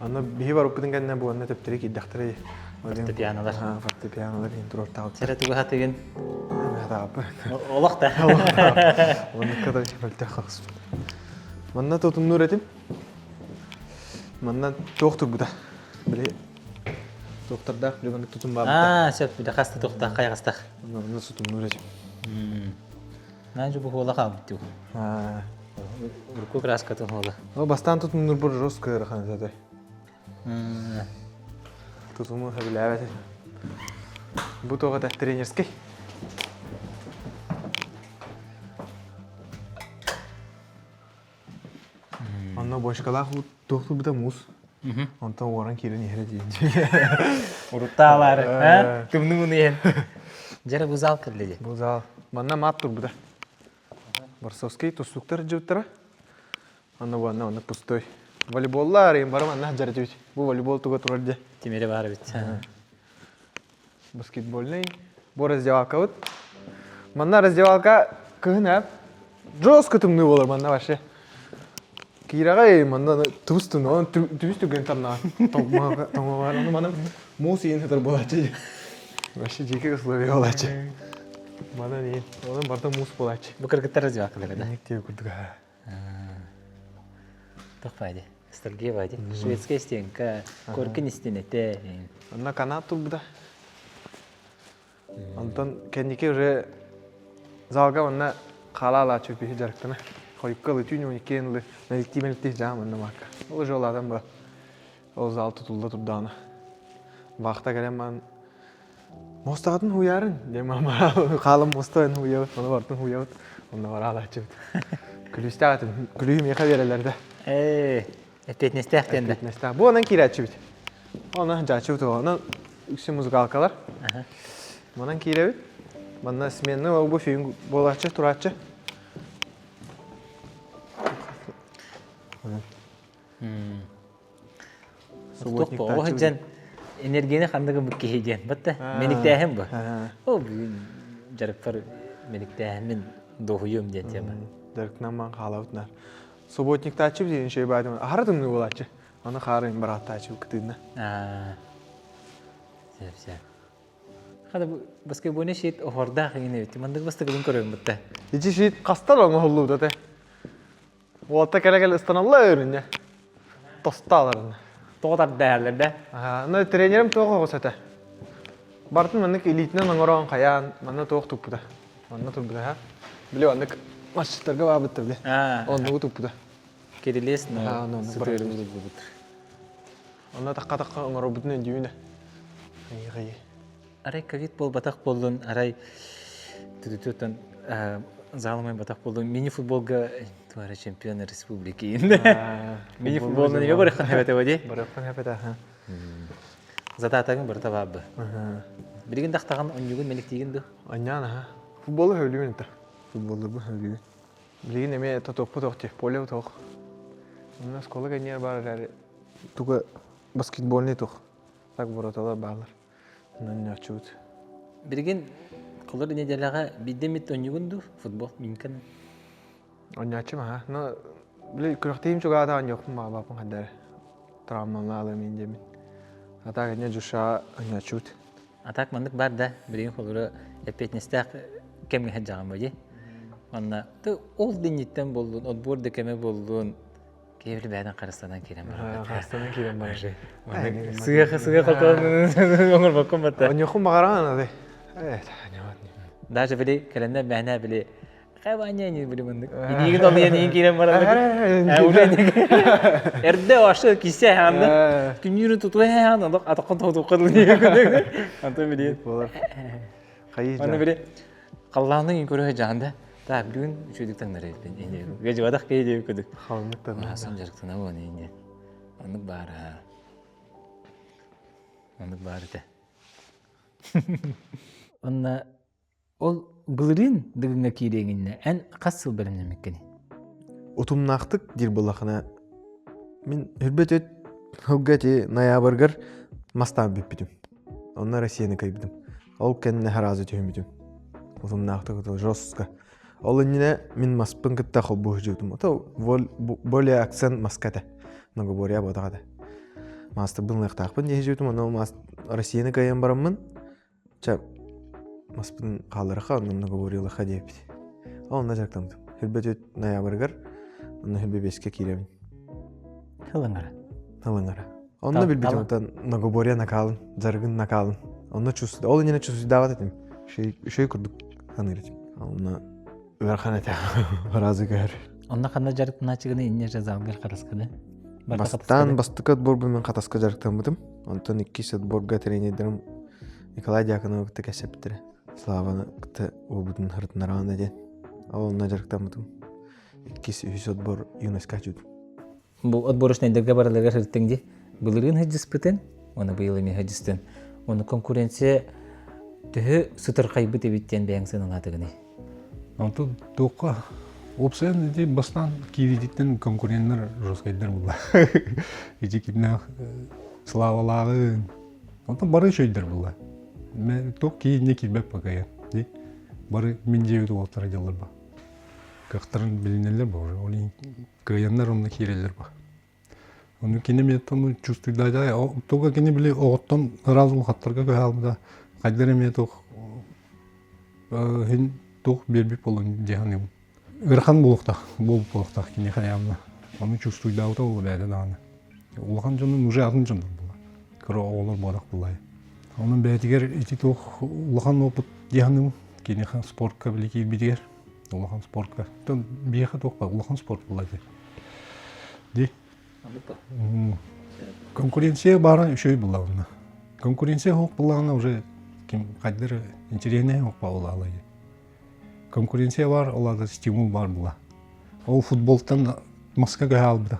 [SPEAKER 1] Онно биһи барыппытын кэннэ бу онно төптөрү киирдэхтэрэ
[SPEAKER 3] Фортепианолар.
[SPEAKER 1] Фортепианолар иһин туруортаабыт.
[SPEAKER 3] Сэрэ тугу хатыгын?
[SPEAKER 1] Хатааппы.
[SPEAKER 3] Олох да.
[SPEAKER 1] Оннукка да мөлтөх хаҕыспыт. Манна тутумнуур этим. Манна туох турбута. Били туохтардаах били маннык тутум баабыта.
[SPEAKER 3] Аа, сөп, били хаста туохтаах хайаҕастаах.
[SPEAKER 1] Манна сутумнуур этим.
[SPEAKER 3] Наанжы бу хуола хаалбыт дуу. Урукку краскатын хуола.
[SPEAKER 1] Ол бастаан тутумнуурбар жестко ыарахан этэ. Тутуму сөбүлээбэт этим. Бу туох этэ тренерский. Онно бочкалаах туох турбута муус. Онтон уоран киирэн иһэрэ диэн.
[SPEAKER 3] Уруттаалаары, а? Тымныы иһэн. Дьэрэ бу зал кэллэ дии.
[SPEAKER 1] Бу зал. Манна мат турбута. Борсовский тустууктар дьыбыттара. Онно буонна онно пустой. Волейболлар арыйын бары манна дьарытыбыт. Бу волейбол туга турар дьэ.
[SPEAKER 3] Тимири баар эбит.
[SPEAKER 1] Баскетбольный. Бу раздевалкабыт. Манна раздевалка кыһын ээ. Жестко тымныы болар манна вообще. Киирэҕэ манна тубус тымныы, түбүс түгэн тарнаҕа. Тоҥоҕар ону манан муус иин сытар буолааччы. Вообще дьиикэ условия буолааччы. Манан иин. Онон барыта муус буолааччы.
[SPEAKER 3] Бу кыргыттар раздевалкалара да?
[SPEAKER 1] Инник тиэ курдук.
[SPEAKER 3] Туох баайди? Ностальгия баайди. Шведская стенка, коркин истинете.
[SPEAKER 1] Онно канат турбута. Онтон кэнники уже залга манна хаала-алааччы пиһи дьарыктана. Хойукка ылы түүн униккен ылы мэликтии-мэликтии дьаам манна маакка. Ол уже улаатан ба ол зал тутулла турдаҕына. Баахта кэлэн маан муостаҕытын хуйаарын диэн мама хаалым муоста хуйабыт, ону бартын хуйабыт, онно бараалааччыбыт. Күлүүстээх этим, күлүүһү миэхэ биэрэллэр да.
[SPEAKER 3] Ээ, эппиэтинэстээх диэн да.
[SPEAKER 1] Эппиэтинэстээх. Бу онон киирээччибит. Онон дьааччыбыт онон үксүн музыкалкалар. Манан киирэбит. Манна сменный ол бу фильм буолааччы, турааччы.
[SPEAKER 3] Субботник сылдьан энергияны ханнык ылбыт киһи диэн. Батта мэниктээһин бу. Ол бүгүн дьарыкпар мэниктээһиммин дуоһуйуом диэн тема.
[SPEAKER 1] Дьарыктынан маан хаалабыт нар. Субботниктааччы диэн шей баадым. Ахара тымныы буолааччы. Аны хаарын барааттааччы кытыынна.
[SPEAKER 3] Сөп, сөп. Хада бу баскетбольный щит оһордаах иҥин эбит. Маннык бастакыбын көрөбүн бутта.
[SPEAKER 1] Ити щит хастар оҥоһуллубута те. Уолта кэлэ-кэлэ ыстаналла өрүннэ. Тостааларына.
[SPEAKER 3] Тоҕо тардааллар да?
[SPEAKER 1] Аха, ну тренерим туох оҕус этэ. Бартын маннык илиитинэн оҥорон хайаан, манна туох туппута. Манна турбута, ха? Били маннык масчыттарга баабытта били. Оннугу туппута.
[SPEAKER 3] Кирилиэс но сытыары булбут.
[SPEAKER 1] Онно тахха-тахха оҥоробутун өйдүүнэ. Хайы-хайы.
[SPEAKER 3] Арай ковид буолбатах буоллун, арай түтүтүттэн заалымай батах буоллун, мини-футболга туара чемпион республики. Мини-футболна неме барыххан хэбэтэ боди?
[SPEAKER 1] Барыххан хэбэтэ, ха.
[SPEAKER 3] Задатагын барыта баар бы. Билигин дахтаҕын онньугун мэликтиигин ду?
[SPEAKER 1] Онньаан аха. Футболу сөбүлүүбүн это. Футболлурбун сөбүлүүбүн. Билигин эмиэ тотуохпут ох дии, поле тох. Онно оскуола кэннигэр баар эрээри туга баскетбольный тух. Так вороталар баалар. Онньооччубут.
[SPEAKER 3] Билигин холор неделяҕа биирдэ эмит онньугун ду футбол минкан?
[SPEAKER 1] Онньооччум аха. Но били күрэхтэһиим чугаата онньуохпун баҕабаппын хайдары. Травмалаалым мин диэмин. А так инне душа онньооччубут.
[SPEAKER 3] А так маннык бар да, билигин холоро эппиэтинэстээх кэмҥэ сылдьаҕын бу дии. Манна ол динниттэн боллун, отбор да кэмэ боллун, киһи били бэйэтин харыстанан киирэн барар.
[SPEAKER 1] Харыстанан киирэн барар.
[SPEAKER 3] Сыга сыга хотон оҥорбоккун батта.
[SPEAKER 1] Оньохун баҕараан ады.
[SPEAKER 3] Даже били кэлэннэ бээнэ били Хайваня не били маннык. Илиигин олуйан иин киирэн бараллар. Эрдэ ошы кисе ханна. Күннүүрүн тутуа хаан олох атаққан тоғытуққа дылы Антон били. Манна били халлаанның көрө жаанда. Так, бүгүн үчүдүк таңнар эбиппин. Гежибадах кей деп көдүк.
[SPEAKER 1] Халыннык таңнар.
[SPEAKER 3] Асан жарыктана буон инне. Оннук баар. Оннук баар этэ. Онна Ол былырыын Дыгыҥҥа киириэҥиннэ эн хас сыл бэлэмнэммиккиний?
[SPEAKER 1] Утумнаахтык диир буоллахына мин үрбэт өт сылга ити ноябрьгар мастаан бүппүтүм. Онно Россияны кыайбытым. Ол кэннэ сразу түһүммүтүм. Утумнаахтык это жестко. Ол иннинэ мин маспын кытта холбуу сылдьыбытым. Это более акцент маска этэ. Многоборье буотах этэ. Маастарбын ылыахтаахпын дии сылдьыбытым. Ону Россияны кыайан бараммын Чэ, маспын хаалларыха, онно многоборьелаха диэбит. Онно дьарыктаммытым. Хүрбэ ноябрьгар, онно хүрбэ бэскэ киирэбин.
[SPEAKER 3] Ылыҥара.
[SPEAKER 1] Ылыҥара. Онно билбитим оттон многоборье накалын, дьарыгын накалын. Онно чувствуй, ол иннинэ чувствуйдаабат этим. Шей курдук саныыр этим. Онно ыарахан этэ разы көһөр.
[SPEAKER 3] Онно ханна дьарыктанааччыгыны инне же залгар хатаскыны?
[SPEAKER 1] Бастаан бастакы отборбун мен хатаска дьарыктаммытым. Онтон иккис отборга тренердэрим Николай Дьяконовы кытта кэпсэппиттэрэ. Славаны кытта уолбутун һырытыннараҕын диэн. Ол онно дьарыктаммытым. Иккис, үһүс отбор юноска ачыбытым.
[SPEAKER 3] Бу отборочнайдарга бараларыгар сырыттыҥ дии. Былырыын сылдьыспытын, уонна быйыл эмиэ сылдьыстын. Уонна конкуренция төһө сытырхайбыт эбит диэн бэйэҥ сыаналаатыгыный?
[SPEAKER 5] Онтон туохха уопсайан ити бастаан киириититтэн конкуреннар жесткайдар буолла. Ити кимнээх славалааҕын. Онтон бары үчүгэйдэр буолла. Туох киинне киирбэт покая. Бары мин дьиэбит уолаттара дьаллар ба. Кыахтарын билинэллэр бу. Ол иһин кыайаннар онно киирэллэр ба. Ону кини эмиэ чувствуйдаата туга кини били оҕоттон ыраас улахаттарга көһө албыта хайдар эмиэ туох иһин туох биэрбит буолан дии саныыбын. Ыарахан буолуохтаах буолбут буолуохтаах киниэхэ явно. Ону чувствуйдаабыта буолуо бэйэтэ даҕаны. Улахан дьонун уже атын дьоннор буолар. Кыра оҕолор буолах буоллай. Онон бэйэтигэр ити туох улахан опыт дии саныыбын. Киниэхэ спортка били киирбитигэр улахан спортка. Биһиэхэ туох улахан спорт буолла ити. Ди. Конкуренция баара үчүгэй буллаҕына. Конкуренция суох буллаҕына уже ким хайдыр интэриэһинэй суох буолла Конкуренция бар, ол ада стимул бар була. Ол футболтан маска көһө албыта.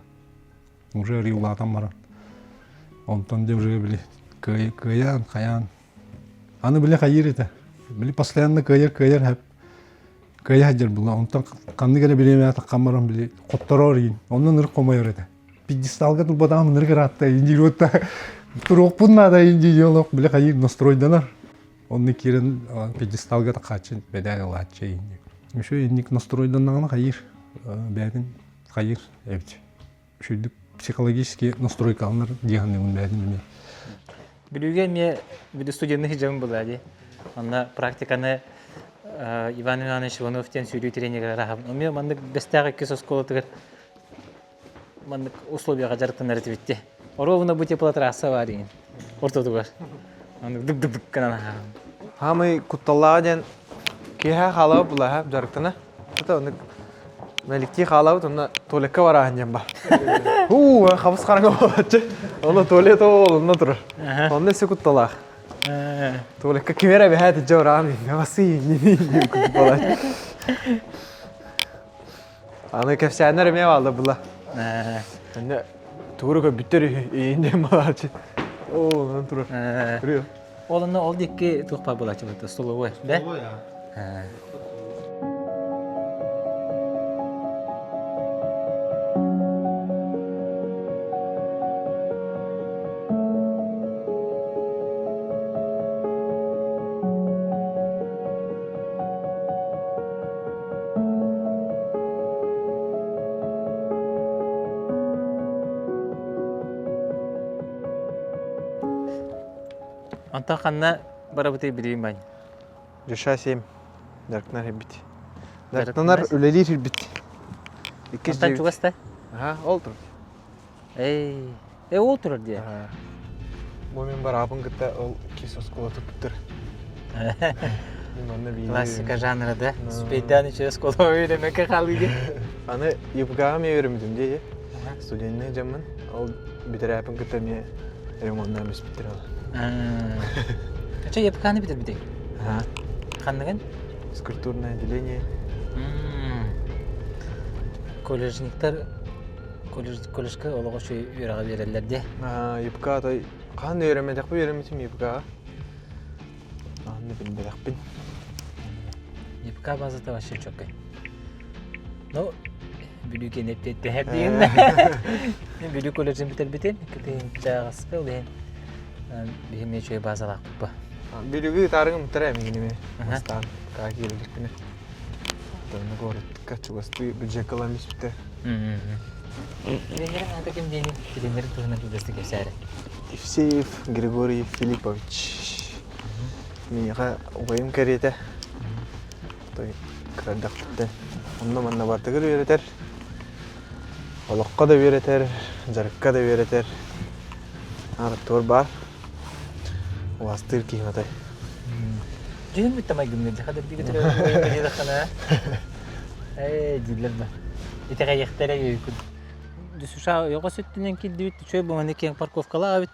[SPEAKER 5] Уже риулаатан баран. Онтон де уже били кыайан, хайаан. Аны били хайыр этэ. Били постоянно кыайар, кыайар хэп. Кыайа сылдьар була. Онтон ханнык эрэ бириэмэҕэ таххан баран били хоттороор иин. Онно ынырык хомойор этэ. Пьедесталга турбатаҕым ынырык ыраатта иин диир уотта туруохпун наада иин дии олох били хайыы настройданар. Онно киирэн пьедесталга тахааччы бэдээн ылааччы иин диир. Еще инник настройданнаҕына хайыыр бэйэтин хайыыр эбит. Үчүгдүк психологически настройкаланар дии саныыбын бэйэтин эмиэ.
[SPEAKER 3] Бүлүүгэ эмиэ бүлүү студенный дьон была дии. Онно практиканы Иван Иванович Иванов диэн сүүрүү тренеригэр араһабын. Эмиэ маннык Бэстээх иккис оскуолатыгар маннык условияҕа дьарыктанар этибит дии. Ровно бу теплотрасса баар иҥин ортотугар. Маннык дык-дык-дык гынан аһаҕын.
[SPEAKER 1] Хаамай кутталлааҕа диэн киэһэ хаалабыт булаһа дьарыктана. Это оннук мэликтии хаалабыт онно туалекка барааһын диэн бар. Уу, хабыс хараҥа буолааччы. Онно туалет ол онно турар. Онно өссө кутталаах. Туалекка ким эрэ эбэһээт илдьэ бараан басыы буолааччы. Аны кэпсээннэр эмиэ бааллар була. Онно тугу көрбүттэр үһү иин диэн буолааччы. Ол онон турар. Көрүө.
[SPEAKER 3] Ол онно ол диэки туох баар буолааччы столовой, да? Онтон ханна барабытый билиим бань?
[SPEAKER 1] Душа 7. Дьарыктанар ирбит. Дьарыктанар үлэлиир ирбит. Иккис
[SPEAKER 3] Онтон чугас да?
[SPEAKER 1] Аха, ол турар.
[SPEAKER 3] Эй, э ол турар дии.
[SPEAKER 1] Бу мин бараапын кытта ол кис оскуола туппуттар.
[SPEAKER 3] Классика жанра да. Успейдаан үчүгэй оскуола үөрэмэккэ хаалыы диэн.
[SPEAKER 1] Аны ЮПГ-ҕа эмиэ үөрэммитим дии. Студенныы дьаммын. Ол бүтэрээпин кытта эмиэ ремоннаан бүспүттэр ол.
[SPEAKER 3] Чэ, ЕПК-ны бүтэрбитиҥ? Ханныгын?
[SPEAKER 1] Физкультурное отделение.
[SPEAKER 3] Колледжниктар колледжка олоҕо үчүгэй үөрэҕи биэрэллэр дии.
[SPEAKER 1] ЮПК той хаһан да үөрэммэтэхпин үөрэммитим ЮПК-ҕа. Хаһан да билбэтэхпин.
[SPEAKER 3] ЮПК базата вообще чөкөй. Ну, Бүлүү киэн эппиэттэһэр диэн. Мен Бүлүү колледжын бүтэрбитим. Кытыынчааҕыска ол иһин биһи эмиэ үчүгэй базалаахпыт ба.
[SPEAKER 1] Бүлүүгү ытаарыгым ыттара эмигин эмиэ. Бастаан каа киириликпинэ. Тонна городка чугастыы бюджекка ылан испитэ.
[SPEAKER 3] Тренерин аата ким диэний? Тренерин туһунан кылгастык кэпсээрэ.
[SPEAKER 1] Евсеев Григорий Филиппович. Миэхэ убайым кэриэтэ. Той кырардахпыттан онно-манна бартыгар үөрэтэр. Олоххо да үөрэтэр, дьарыкка да үөрэтэр. Аараттыгар баар. Убаастыыр киһи матай.
[SPEAKER 3] Дьүһүн бүтэ майгынныыр дьаха дэрдигэ төрөөбүт Ээ дииллэр да. Итэҕэйиэхтэрэ үөйкүн. Душа ойоҕос өттүнэн киирдибит, үчүгэй бу маны киэҥ парковкалаах эбит.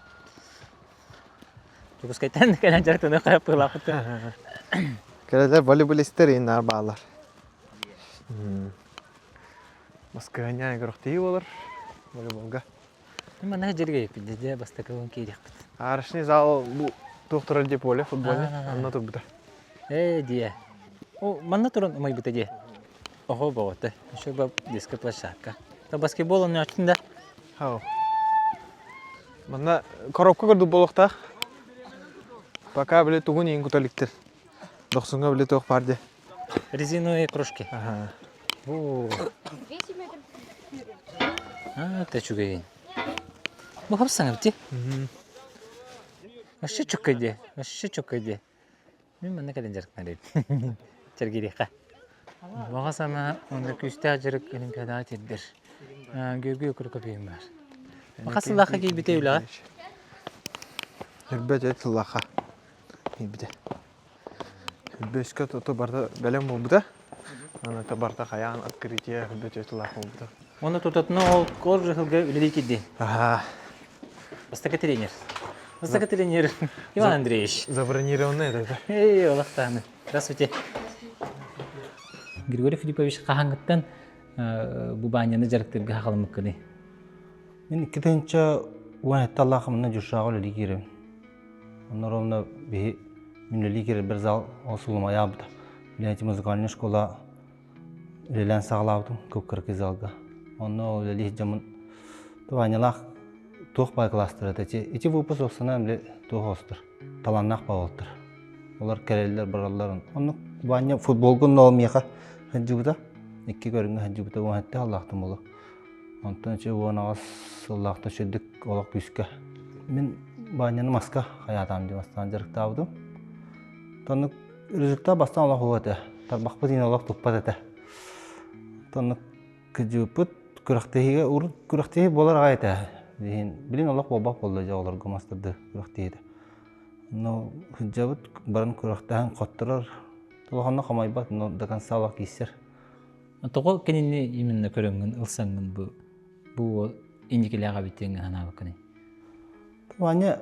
[SPEAKER 3] Дьокуускайтан кэлэн дьарыктаныах хайаппыылаахпыт.
[SPEAKER 1] Кэлэлэр волейболистар иин наар бааллар. Москваня көрөхтии болар волейболга.
[SPEAKER 3] Манна дьэргэйиппит дьэ бастакы киириэхпит.
[SPEAKER 1] Арышный зал бу туох турар дии поле футбольный онно турбута.
[SPEAKER 3] Ээ дие. О, манна туран умайбыта дии. Ого боҕото. Еще ба детская площадка. Та баскетбол оонньооччун да?
[SPEAKER 1] Хау. Манна коробка курдук буолуохтаах. Пока били тугун иин кута иликтэр. Дохсуҥҥа били туох баар дии.
[SPEAKER 3] Резиновые кружки.
[SPEAKER 1] Ага.
[SPEAKER 3] Бу. А, это үчүгэйин. Бу хапсаҥа бити. Вообще чөккөй дии. Вообще чөккөй дии. Мин манна кэлэн дьарыктанар эбит. Чэргириэххэ. Баҕа санаа уонна күүстээх дьарык Олимпиадаҕа тиэрдэр. Георгий Окуроков баар. Хас сыллаахха киирбитэ үлэҕэ?
[SPEAKER 1] Үрбэт эт сыллаахха киирбитэ. Үрбөскө тото барыта бэлэм буолбута. Аны барыта хайаан открытие үрбөт эт сыллаах буолбута.
[SPEAKER 3] Уонна тутатына ол кор жыһылга үлэлии киирди.
[SPEAKER 1] Аха.
[SPEAKER 3] Бастакы тренер. Бастакы тренер Иван Андреевич.
[SPEAKER 1] Забронированный это.
[SPEAKER 3] Эй, олохтааны. Здравствуйте. Григорий Филиппович хаһааҥҥыттан бу баанньаны дьарыктыырга хаҕаламмыккыный?
[SPEAKER 4] Мин 2017 аллаахха манна Дюшаҕа үлэлии киирэбин. Онно ровно биһи мин үлэлии киирэрбэр зал ол сулумайаабыта. Билээти музыкальная школа үлэлээн саҕалаабытым кып-кыракый залга. Онно үлэлии сылдьаммын Ванялаах туох баар класстара ити ити выпуск оксана били туох остор талааннаах баҕалыттар. Олар кэлэллэр бараллар. Оннук Ваня футболга онно миэхэ сылдьыбыта. Икки көрүҥҥэ сылдьыбыта уон сэттэ сыллаахтан буолуо. Онтон ичи 18 сыллаахтан сүрдүк олох күүскэ. Мин Ваняны маска хайаатаам дии бастаан дьарыктаабытым. Оннук Результат бастаан олох уһук этэ. Тарбахпыт иһин олох туппат этэ. Оннук кыдьыыппыт күрэхтэһиигэ урут күрэхтэһии буолар аҕай этэ. Билигин билигин олох буолбат буолла дьэ оҕолорго мастарды күрэхтэһиитэ. Но сылдьабыт баран күрэхтэһэн хотторор улаханнык хомойбот, но до конца олох киирсэр.
[SPEAKER 3] Тоҕо кинини именно көрөҥҥүн ылсаҥҥын бу бу уол инникилээх эбит диэҥҥин санаабыккыный?
[SPEAKER 4] Ваня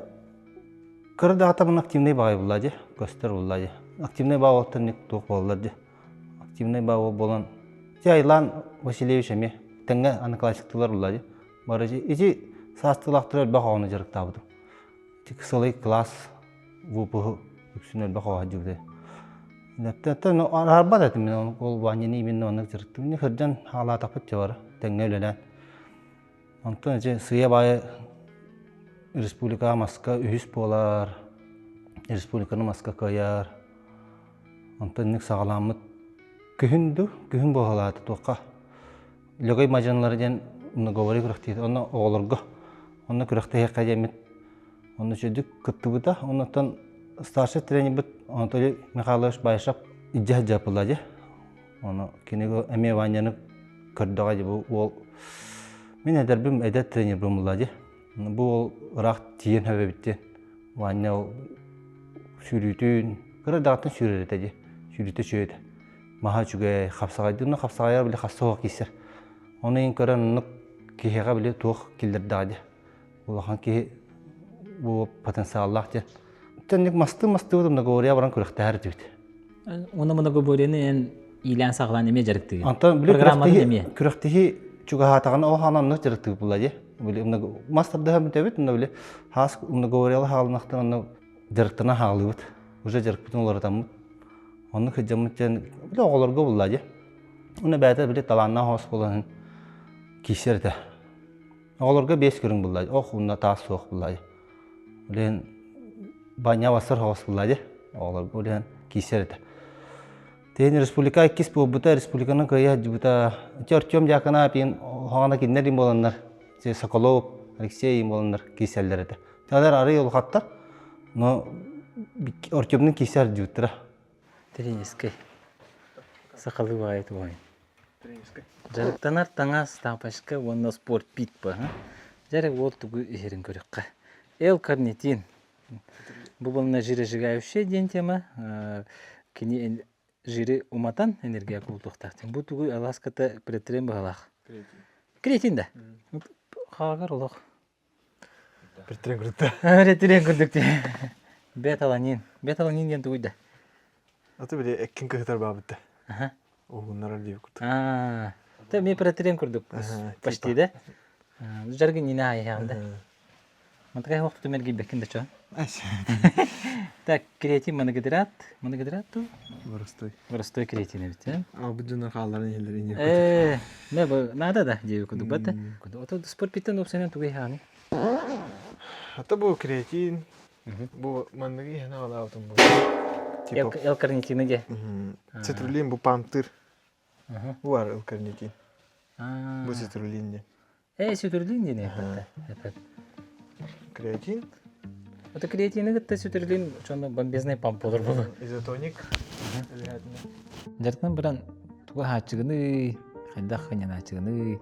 [SPEAKER 4] кыра даҕатабын активнай баҕайы булла дии, көстөр булла дии. Активнай баҕа буолтан туох буоллар дии. Активнай баҕа буолан ити Айлан Васильевич эмиэ тэҥҥэ аны классиктылар булла дии. Бары ити саастыылаахтар элбэх оҕону дьарыктаабытым. Сылай класс выпуһу үксүн элбэх оҕо дьыбыты. Аттан араарбат этим мен ол Ваняны именно оннук дьарыктым. Сылдьан хаалаатахпыт чабара тэҥҥэ үлэлээн. Онтон ити сыыйа-баайа республикаҕа маска үһүс буолар, республиканы маска кыайар. Онтон инник саҕаламмыт күһүн дуу, күһүн буолалаата туохха Лөгөй мадьынылара диэн многоворие күрэхтэһиитэ. Онно оҕолорго онно күрэхтэһиэххэ диэммит онно үчүгүйдүк кыттыбыта. Оннуттан старший тренербит Анатолий Михайлович Баишев илдьэ сылдьаппылла дии. Ону кини эмиэ Ваняны көрдөҕө дии бу уол мин эдэрбим эдэр тренербин булла дии. Бу уол ыраах тиийэн сөбөбүт диэн Ваня ол сүүрүүтүн кыра даҕаттан сүүрэр этэ дии. Сүүрүүтэ үчүгэй этэ. Маһа үчүгэй, хапсаҕайдыыр, но хапсаҕайар били хасса суох киирсэр. Ону иһин көрөн оннук киһиэхэ били туох киллэрдэҕэ дии. Улахан киһи бу потенциаллаах диэн. Тэнник мастыы мастыыбыт многоборье баран күрэхтэһэр этибит.
[SPEAKER 3] Уонна многоборьены эн иилээн саҕалаан эмиэ дьарыктыыгын.
[SPEAKER 4] Онтон били
[SPEAKER 3] Программатын эмиэ.
[SPEAKER 4] күрэхтэһии чугаһаатаҕына ол хаана оннук дьарыктыыр буолла дии. Били мас тардыһан бүтэбит, онно били хаас многоборьелы хаалынахтан онно дьарыктана хаалыыбыт. Уже дьарыкпытын уларытаммыт. Оннук сылдьаммыт диэн били оҕолорго булла дии. Уонна бэйэтэ били талааннаах оҕус буолан киирсэр этэ. Оҕолорго биэс көрүҥ булла ох уонна таас суох булла дии. Билигин баня бассар оҕус булла дии. Оҕолорго билигин киирсэр этэ. Тиһин республика иккис буолбута, республиканы кыайа сылдьыбыта. Ити Артем Дьяконов иин хоҕана кинилэр иин буоланнар, Соколов, Алексей иин буоланнар киирсэллэр этэ. Тэлэр арый улахаттар, но Артемнын киирсэ сылдьыбыттара.
[SPEAKER 3] Тренерскэй. Сахалыы баҕайы туһуйун. Дьарыктанар таҥас, тапочка уонна спорт пит ба. Дьарык уол тугу иһэрин көрүөххэ. Л-карнитин. Бу буолна жиросжигающая диэн тема. Кини жиры уматан энергия култуохтаах. Бу тугу аласката претрен быһалаах. Креатин да. Хаагар олох.
[SPEAKER 1] Претрен курдук.
[SPEAKER 3] Претрен курдук Беталанин. Беталанин диэн тугуй да?
[SPEAKER 1] Аты били эккин кыһытар баабытта. Уһуннарар диye курдук.
[SPEAKER 3] Аа. Те ми претрен курдук. Почти да? Жаргын не на да. Мантыкай хуох тумэргийбэккин да чо. Так, креатин моногидрат. Моногидрат ту?
[SPEAKER 1] Боростой.
[SPEAKER 3] Боростой креатин эбит, э?
[SPEAKER 1] Албыт дьоннор хаалларын иһэллэр инье.
[SPEAKER 3] Э, не бу надо да диэби курдук бата. Ото спорт питтен опсайнан тугай хааны.
[SPEAKER 1] Ата бу креатин бу манныгы иһэн аҕалаабытым бу. Типа
[SPEAKER 3] Л-карнитины де.
[SPEAKER 1] Цитрулин бу памтыр. Бу бар Л-карнитин. Бу цитрулин де.
[SPEAKER 3] Ээ, сүтүрдүн диэн эппэттэ. Эппэт.
[SPEAKER 1] Креатин.
[SPEAKER 3] Это креатины кытта сүтүрдүн чону бомбезный памп болор болу.
[SPEAKER 1] Изотоник.
[SPEAKER 3] Дьарыктан баран туга хааччыгыный, хайдах ханьанааччыгыный.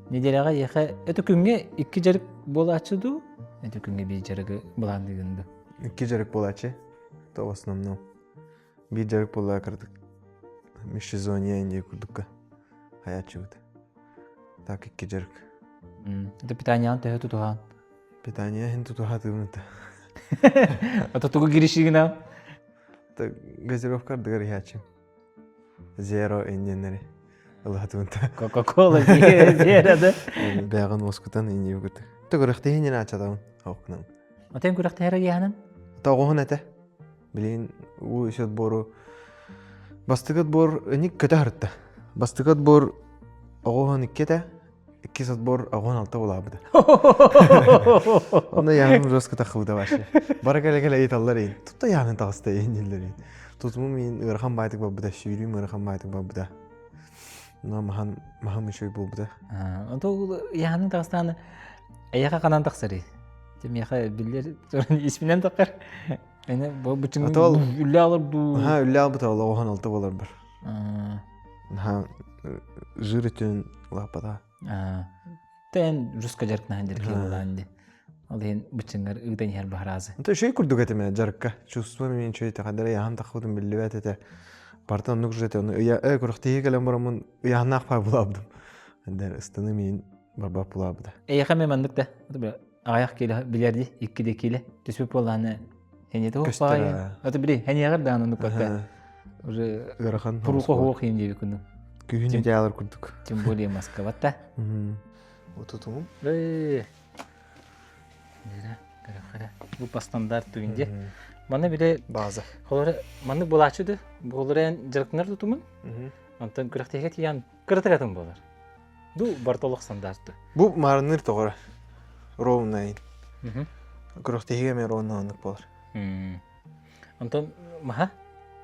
[SPEAKER 3] Неделяҕа ехе это күҥҥэ икки дьарык буолааччы дуу? Это күҥҥэ биир дьарыгы былаанныгын дуу?
[SPEAKER 1] Икки дьарык буолааччы. То в основном. Биир дьарык буолла кырдык. Межсезонье инди курдукка. Хаяччыбыт. Так икки дьарык.
[SPEAKER 3] Это питанияны төһө тутуһаан?
[SPEAKER 1] Питание иһин тутуһаатыыбын это.
[SPEAKER 3] Ата тугу киришигина?
[SPEAKER 1] Это газировка ардыгар иһээччим. Зеро инненнери ылаатыбын та.
[SPEAKER 3] Кока-кола зеро да?
[SPEAKER 1] Бэҕин уоскутан инни курдук. Төгүрөхтиһин ачатабын оокунан.
[SPEAKER 3] Отен күрэхтэһэр яһанан?
[SPEAKER 1] Тоҕуһун этэ. Билигин уу үс отбору бастакы отбор ник көтө харытта. Бастакы отбор оҕуһун икки этэ, иккис отбор оҕуһун алта булаабыта. Онно яһым жестко таххыбыта вообще. Бара кэлэ-кэлэ ыйыталлар иин. Тутта яһын таҕыста иин дииллэр иин. Тутумум иин ыарахан баайтык барбыта, сүүрүүм ыарахан баайтык барбыта. Но махан махан үчүгэй буолбута.
[SPEAKER 3] Онто яһанын таҕыстааны эйэхэ ханан тахсарый? Миэхэ биллэр испинэн таххар. Эне бу бычың үллэ алыр дуу.
[SPEAKER 1] Ха үллэ албыта ол оҕоһон алта болар бар. Ха жир үтүн лаппата.
[SPEAKER 3] Тэн жестко жарыкнахан дерки булаан ди. Ол иһин бычыңар ыытан иһэр баһаразы.
[SPEAKER 1] Онто үчүгэй курдук этим жарыкка. Чувство мен үчүгэй тахадара яһан таххыбытын биллибэт этэ. Бартан оннук уже оны ыя э күрөхтиһи кэлэн бараммын ыйаһаннаах паа булаабдым. Андер ыстаны миин барбап булаабыта.
[SPEAKER 3] Эйэхэ мен маннык да аҕыйах киилэ билэр дии, иккиде киилэ. Түспүт буоллаҕына хэньэтэ
[SPEAKER 1] Көстөр,
[SPEAKER 3] Аты били хэньэҕэр даҕаны оннук барта. Уже
[SPEAKER 1] Ыарахан
[SPEAKER 3] турука хуох иин диэби күнү.
[SPEAKER 1] Күһүн идеалар курдук.
[SPEAKER 3] Тем более Москвата.
[SPEAKER 1] Утутуҥум.
[SPEAKER 3] Э. Көрөхөрө. Бу по стандарт туйун Маны бile
[SPEAKER 2] База.
[SPEAKER 3] Холоро маннык булааччы да буолар эн дьарыктанар тутумун. Онтон күрэхтэһигэ тиийэн кыратык атын буолар. Бу бартолох стандарты.
[SPEAKER 1] Бу маарынныыр тоҕоро. Ровнайын. Күрэхтэһиигэ эмиэ ровно оннук буолар.
[SPEAKER 3] Онтон маһа?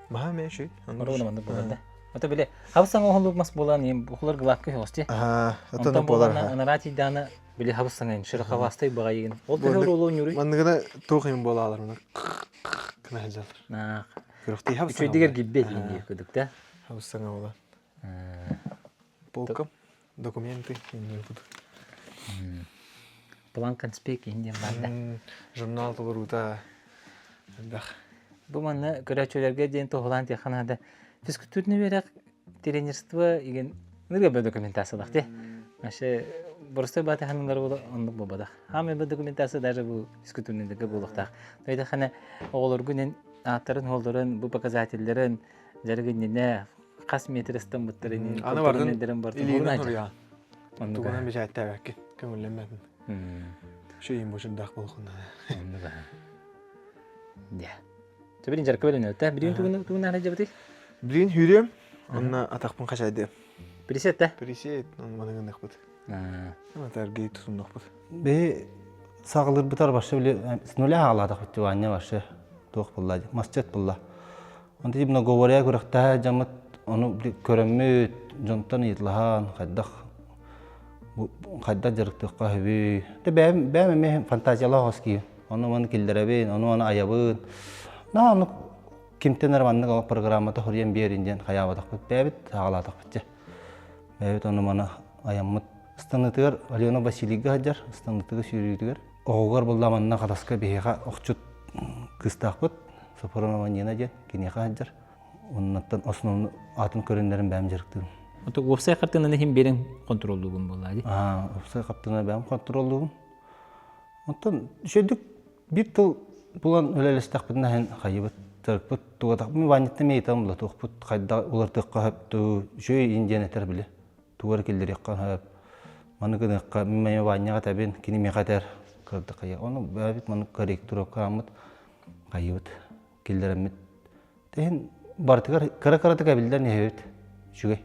[SPEAKER 1] Маһа эмиэ үчүгэй.
[SPEAKER 3] Ровно маннык буолар да. Ото бile хабыс саҥа оһолук мас буолан иһин бухулар гладкый хоҕос
[SPEAKER 1] Аа, отон буолар.
[SPEAKER 3] Анараа тиийдаана били хабыс саҥа шероховастай баҕайыгын. Ол төһө оруолу ньуруй?
[SPEAKER 1] Манныгына туох им буолаалар мына кына сылдьаллар. Күрэхтии хабыс саҥа.
[SPEAKER 3] Үчүгэйдик эргийбэт иин кудук да.
[SPEAKER 1] Хабыс саҥа буолан. Полкам документы не буду.
[SPEAKER 3] План конспект иһин диэн баар да.
[SPEAKER 1] Журнал толоруута элбэх.
[SPEAKER 3] Бу манна көрөөччүлэргэ диэн туһулаан тиэхэ наада. Физкультурный үөрэх тренерство igen нырга бө документациялах те. Вообще простой бааты ханылар була оннук буолбатах. Хаамай бу документация даже бу физкультурныйдарга буолуохтаах. Тойда хана оҕолоргунен ааттарын холлорун бу показателлерин дьарыгыннинэ хас метр ыстаммыттарын
[SPEAKER 1] Аны бардын илиинэн суруйаҕын. Тугунан бэчээттээбэккин, көҥүллэммэтин. Шейин бочурдаах буолхун.
[SPEAKER 3] Дьэ. Төбүрин жарка бөлөнөттэ. Билин тугун тугун наара дьабытый?
[SPEAKER 1] Билин хүрүөм, онна атахпын хачайдыам.
[SPEAKER 3] Присет да?
[SPEAKER 1] Присет, маныгыннахпыт. Атаргей тутуннахпыт.
[SPEAKER 4] Бэйи саҕалыырбытар вообще били с нуля аҕалаатахпыт Ваня вообще туох булла масчет булла. Онто типа многовория күрэхтэһэ дьаммыт ону көрөммүт дьонтон ыйыталаһан хайдах хайдах дьарыктыахха сөбүй. Те бэйэм бэйэм эмиэ фантазиялаах хос киһи. Ону маны киллэрэбин, ону маны айабын. Наһаа оннук кимтэн эрэ маннык программата хоруйан биэрин диэн хайаабатахпыт бэйэбит саҕалаатахпыт дьэ. Бэйэбит ону маны айаммыт Ыстаныытыгар Алена Василийга сылдьар, ыстаныытыгар сүүрүүтүгэр. Оҕугар булла манна Хатаска биһиэхэ охчут кыыстаахпыт, Сопронова Нина диэн киниэхэ сылдьар. Оннуттан основной атын көрүннэрин бэйэм дьарыктыыбын.
[SPEAKER 3] Ото уопсай хартыынаны иһин биэрэн контроллуубун буоллаа дии.
[SPEAKER 4] Аа, уопсай хартыынаны бэйэм контроллуубун. Оттон үчүгэйдик биир тыл булан үлэлэстэхпитинэ иһин хайыбыт, дьарыкпыт тугатахпын Ваняттан ыйытан булатыахпыт, хайдах уларытыахха сөп дуу, үчүгэй иин диэн этэр били. Тугу эрэ киллэриэххэ сөп. Маны гыныахха, мин эмиэ Ваняҕа этэбин, кини миэхэ этэр. Кырдык хайа. Ону бэйэбит маны корректировкааммыт, хайыбыт, киллэрэммит. Тэһин барытыгар кыра-кыратык эбиллэн иһэбит. Үчүгэй.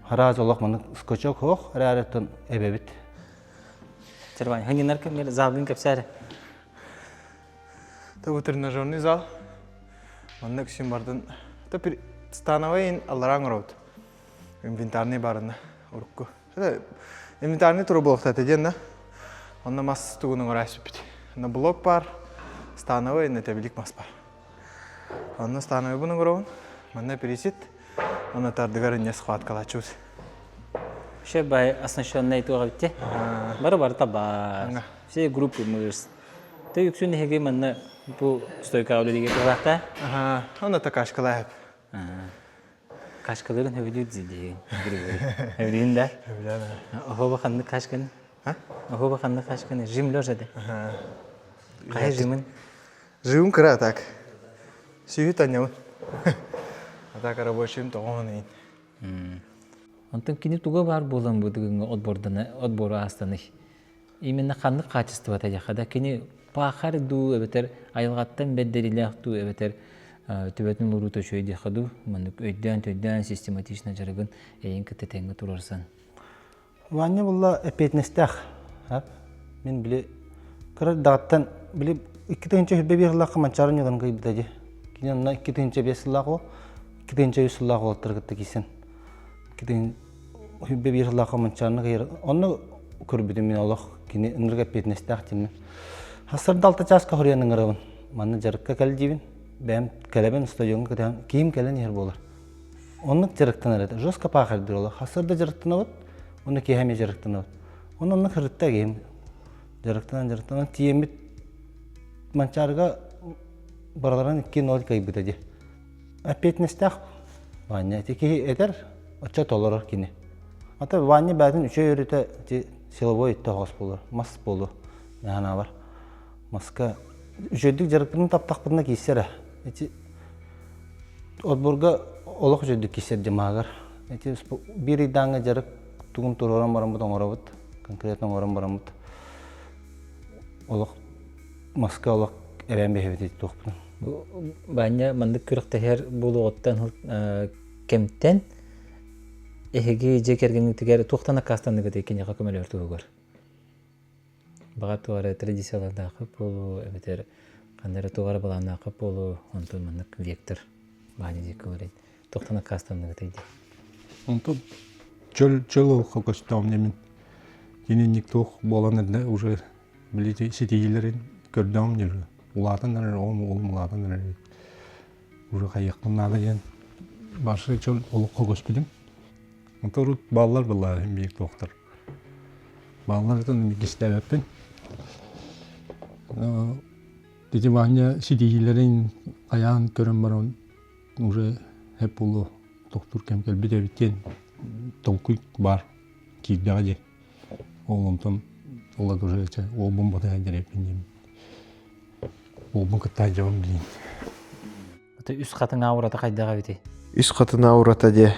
[SPEAKER 4] Хараас олох маны скачок суох, эрээри эбэбит.
[SPEAKER 3] Червань, ханнинар кэмҥэр залгын кэпсээр.
[SPEAKER 2] Бу тренажерный зал. Манна үксүн бардын. Та становой аллараан оробут. Инвентарный барына урукку. Инвентарный тура буолуохта диэн да. Онно мас тугун оҥоро сүппүт. Онно блок бар, становой, тэбилик мас бар. Онно становойбун оҥоробун. Манна пересит, онно тардыгар инньэ схваткалааччыбыт.
[SPEAKER 3] Вообще бай оснащенный туох эбитти. Бары барыта бар. Все группы мышц. Ты үксүн эһиги манна бу стойкаҕа үлэлигэ туһалаахта.
[SPEAKER 2] Ага, онно такашкалаах.
[SPEAKER 3] Кашкаларын хөбүлүүр дии Григорий. Хөбүлүүн да?
[SPEAKER 2] Хөбүлээн.
[SPEAKER 3] Оһоба ханнык кашканы? Оһоба ханнык кашканы? Жим лежа де. Хайа жимын?
[SPEAKER 2] Жим кыра так. Сүүһү танньабын. А так рабочийым тоҕоһун иин.
[SPEAKER 3] Онтон кини туга баар буолан бу дыгыҥҥа отбордана отбору аастаный? Именно ханнык хаачыстыбата диэххэ да кини паахар дуу эбэтэр айылҕаттан бэрдэрилээх дуу эбэтэр төбөтүн луруута үчүгэй диэххэ дуу маннык өйдөөн-төйдөөн систематично дьарыгын эйин кытта тэҥҥэ туруорсан.
[SPEAKER 4] Ваня булла эппиэтинэстээх. Мин били кыра даҕаттан били 2021 сыллаахха Манчаары ньылан кыйбыта дии. Кини онно 2005 сыллаах ол, 2003 сыллаах уолаттары кытта киирсэн. 2001 сыллаахха Манчаарыны кыйар. Онно көрбүтүм мин олох кини ынырык эппиэтинэстээх диэммин. Хасырда алта чааска хоруйан ыҥырабын. Манна дьарыкка кэл диибин. Бэйэм кэлэбин стадиоҥҥа кэтэһэн киһим кэлэн иһэр буолар. Оннук дьарыктанар этэ. Жестко паахардыр олох. Хасырда дьарыктанабыт, уонна киэһэ эмиэ дьарыктанабыт. Онно оннук сырытта киһим. Дьарыктанан дьарыктанан тиийэммит Манчаарыга барыларын 2-0 кыайбыта дии. Эппиэтинэстээх Ваня. Ити киһи этэр, оччо толорор кини. Ата Ваня бэйэтин үчүгэй өрүтэ ити силовой өттө оҕус буолар, мас буолуо. Наһанаабар. Маска үчүгэйдик дьарыктарын таптахпытына киирсэр ээ. Ити отборга олох үчүгэйдик киирсэр дьамаагар. Ити биир ыйдааҥҥа дьарык тугун туруоран бараммыт оҥоробут, конкретно оҥорон бараммыт олох. маска олох эбээн бэһэбит туохпун.
[SPEAKER 3] Бу Баанньа маннык күрэхтэһэр буолуоҕуттан кэмтэн эһиги дьиэ кэргэҥҥитигэр туохтан аккаастанныгытый киниэхэ көмөлөһөр туһугар? Баҕар туох эрэ традициялардааххыт буолуо эбэтэр ханна эрэ туох эрэ былааннааххыт буолуо, онтон маннык вектор Ваня диэки олорон туохтан аккаастанныгытый дии.
[SPEAKER 5] Онтон чөл чөл олоххо көстөҕүм дьэ мин кининник туох буолан эрдэ уже билити ситиһиилэрин көрдөҕүм дьэ улаатан эрэр оҕом уолум улаатан эрэр уже хайыахпын наада диэн барсы чөл олоххо көспүтүм. Онтон урут бааллар былаа биир туохтар Бааллар ытын кистээбэппин. Ити Ваня ситиһиилэрин хайаан көрөн баран уже хэп буолуо тохтуур кэм кэлбит эбит диэн толкуй баар киирдэҕэ дии. Ол онтон ол уже уолбун батыһан диэрэппин диэн уолбун кытта дьабын билин.
[SPEAKER 3] Үс хатыҥ аурата хайдах эбитий?
[SPEAKER 1] Үс хатын аурата диэ.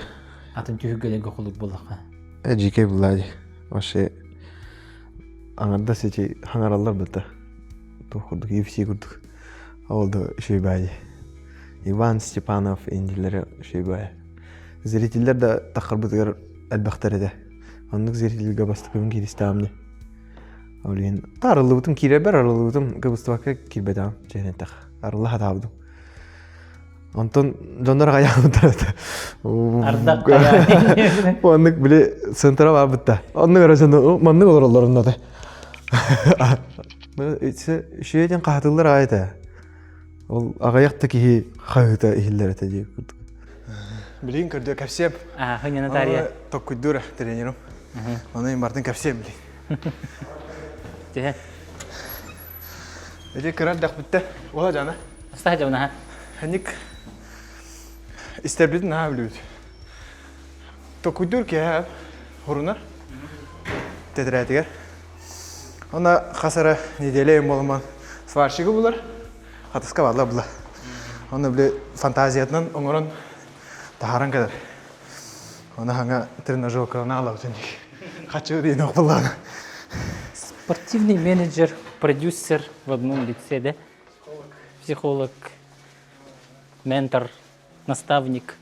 [SPEAKER 3] Атын түһүлгэлэргэ холук буоллахха.
[SPEAKER 1] Эдьиикэй буллаа дии. Вообще аҥардас ити хаҥараллар быта. Туох курдук UFC курдук. Ол да үчүгэй баайы. Иван Степанов индилэрэ үчүгэй баайы. Зрителлэр да таххарбытыгар элбэхтэр этэ. Оннук зрительгэ бастакыбын кииристэҕим дии. Ол иһин арыллыбытым киирэрбэр арыллыбытым кыбыстыбакка киирбэтэҕим чиһин этэх. Арылла хатаабытым. Онтон дьоннор хайаабыттар этэ.
[SPEAKER 3] Ардах
[SPEAKER 1] Оннук били центра барбытта. Оннук эрэ дьон маннык олороллор онно да. Үчүгэйдэн хаһытыллар аҕай этэ. Ол аҕыйах да киһи хаһыыта иһиллэр этэ дии курдук.
[SPEAKER 2] Билигин көрдө кэпсиэм.
[SPEAKER 3] Аа, хыня Наталья.
[SPEAKER 2] Токкуйдуура тренерим. Оны бартын кэпсиэм билигин.
[SPEAKER 3] Түһэ.
[SPEAKER 2] Ити кыра эрдэхпиттэ. Уола дьана.
[SPEAKER 3] Астаха дьабынаха.
[SPEAKER 2] Ханник истэрбитин наһаа билбит. Токуйдуур киэһэ хорунар тэтэрээтигэр. Онно хас эрэ неделя буоламан сварщигы булар, хатыска баалла була. Онно били фантазиятынан оҥорон таһааран кэлэр. Оны хаҥа тренажеркалана алабытын Хачы диэн охтуллаана.
[SPEAKER 3] Спортивный менеджер, продюсер в одном лице, да? Психолог, ментор, наставник,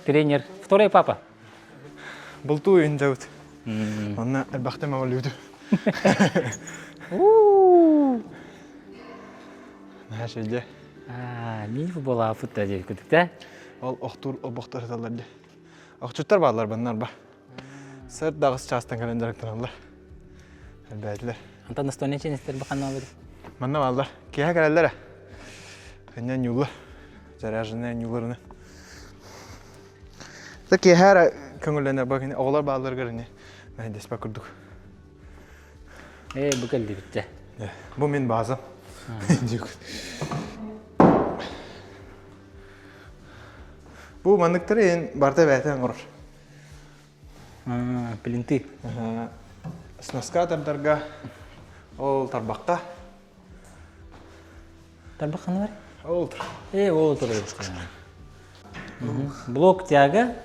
[SPEAKER 3] тренер. Второй папа.
[SPEAKER 2] Бултуу үйүн Онна элбэхтэ мөҕүллүүтү. Наһаа шөйдө.
[SPEAKER 3] Мин футболааппыт да диэбит курдук да?
[SPEAKER 2] Ол охтуур обохтор ыталлар дии. Охчуттар бааллар баннар ба. Сыр даҕыс чаастан кэлэн дьарыктаналлар. Элбээтилэр.
[SPEAKER 3] Антон Эстония ченистер баханнаабыт.
[SPEAKER 2] Манна бааллар. Киэһэ кэлэллэр. Хэннэ ньуулар. Заряженная ньууларына. Та киэһэ эрэ көҥүллэнэр ба оҕолор баалларыгар ини мэһэйдэспэт курдук.
[SPEAKER 3] Ээ, бу кэллибиттэ.
[SPEAKER 2] Бу мин базам. Бу манныктары эн барыта бэйэтэ оҥорор.
[SPEAKER 3] Плинты.
[SPEAKER 2] Сноска тардарга ол тарбахха.
[SPEAKER 3] Тарбах ханна бар?
[SPEAKER 2] Ол тур.
[SPEAKER 3] Ээ, ол тур Блок тяга.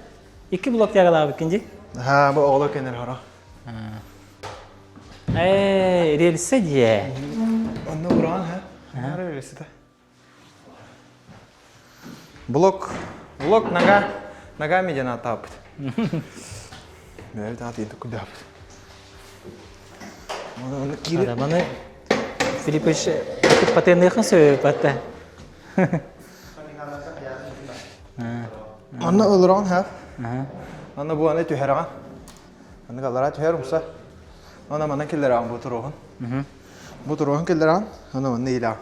[SPEAKER 3] Икки блок тягалаабыккын дии.
[SPEAKER 2] Ха, бу оҕолор кэннэр хоро.
[SPEAKER 3] Ээ, рельсэ дии.
[SPEAKER 2] Онно ураан, ха? Рельсэ. Блок, блок нога, ногами диэн ааттаабыт. Бэйэбит аат иитэ кудаабыт. Оны киирэ.
[SPEAKER 3] Маны Филиппович патенныахын сөбө батта.
[SPEAKER 2] Онно ылыраҕын ха. Онно бу аны түһэрэҕин. Аны аллара түһэр умса. Онно манан киллэрэҕин бу туруоһун. Бу туруоһун киллэрэҕин, онно манна иилэҕин.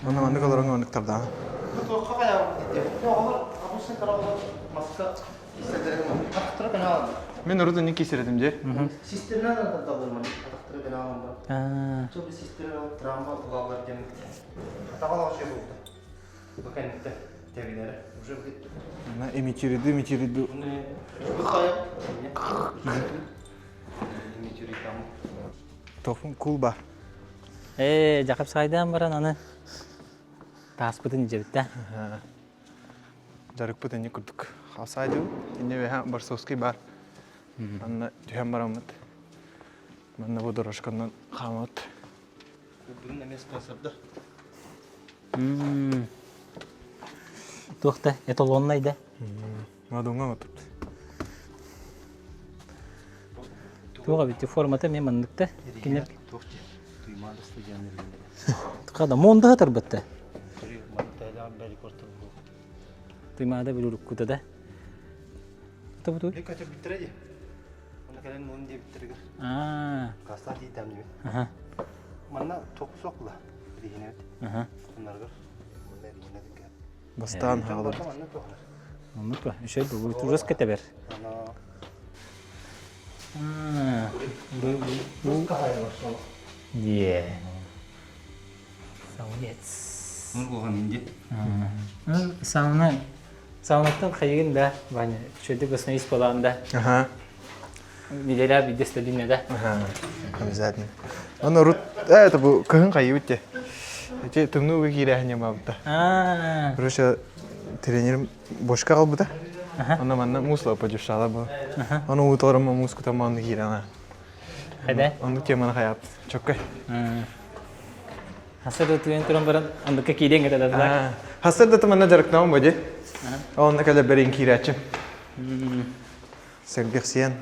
[SPEAKER 2] Онно маннык олорон маннык тардаҕын.
[SPEAKER 4] Бу туохха хайаабыт диэн. Оҕолор обычно кыра оҕолор маска киирсэллэрин атахтара көнө аалаллар.
[SPEAKER 2] Мин урут инник киирсэр дии.
[SPEAKER 4] Систеринэн тардаллар маны атахтара көнө аалан баран. Чо бу систерин ол травма ылаллар диэн атаҕа олоҕо буолта. Бу кэнниттэн тэбинэрэ уже
[SPEAKER 2] Она имитирует, имитирует.
[SPEAKER 4] Бу хайа имитирует
[SPEAKER 2] Тофун кулба.
[SPEAKER 3] Ээ, Jakab сайдаан баран аны тааспытын дьэбиттэ.
[SPEAKER 2] Жарыкпыт инни курдук. Хасайдыл, инне бэһэ Барсовский бар. Анна түһэн бараммыт. Манна бу дорожканан хаамабыт.
[SPEAKER 4] Бүгүн эмиэ спонсорда.
[SPEAKER 3] Туох да эталоннай да.
[SPEAKER 2] Мадуҥа отут.
[SPEAKER 3] Туох эбит формата эмиэ маннык да. Кинилэр
[SPEAKER 4] Туох дии? Туймаада студиянын
[SPEAKER 3] Хада монда хатарбытта. Туймаада били уруккута да. Табытуй.
[SPEAKER 4] Били көтөрбүттэрэ дии. Онно кэлэн мун диэбиттэригэр.
[SPEAKER 3] Аа.
[SPEAKER 4] Кастаах диитам диэбит.
[SPEAKER 3] Аха.
[SPEAKER 4] Манна туох суох була. Бириһинэбит.
[SPEAKER 3] Аха.
[SPEAKER 4] Оннаргар. Манна бириһинэбит.
[SPEAKER 2] Бастаан хаалар.
[SPEAKER 4] Манна туох.
[SPEAKER 3] Оннук ба. Үчүгэй бу турас кетебер. Аа. Дие. Саунец.
[SPEAKER 4] Нургухан инди.
[SPEAKER 3] Сауна Саунаттан хайыгын да, Ваня, үчүгэйдик восстановить буолаҕын да.
[SPEAKER 2] Ага.
[SPEAKER 3] Неделя биирдэ стабильно да.
[SPEAKER 2] Ага. Обязательно. Оны урут это бу кыһын хайыбыт те. Эти тымныы киирээһин бабыта.
[SPEAKER 3] Аа.
[SPEAKER 2] Короче, тренерим бошка калбыта. Онно манна мусла подешала бу. Оны уторым мус кутаман киирана.
[SPEAKER 3] Хайда?
[SPEAKER 2] Оннук теманы хайап. Чоккай.
[SPEAKER 3] Хасыр да туйан туран баран андыкка киириэн кэтэ да.
[SPEAKER 2] Хасыр да манна дьарыктанам бу Онно кэлэ бэрин киирээччим. Сэргэхсийэн,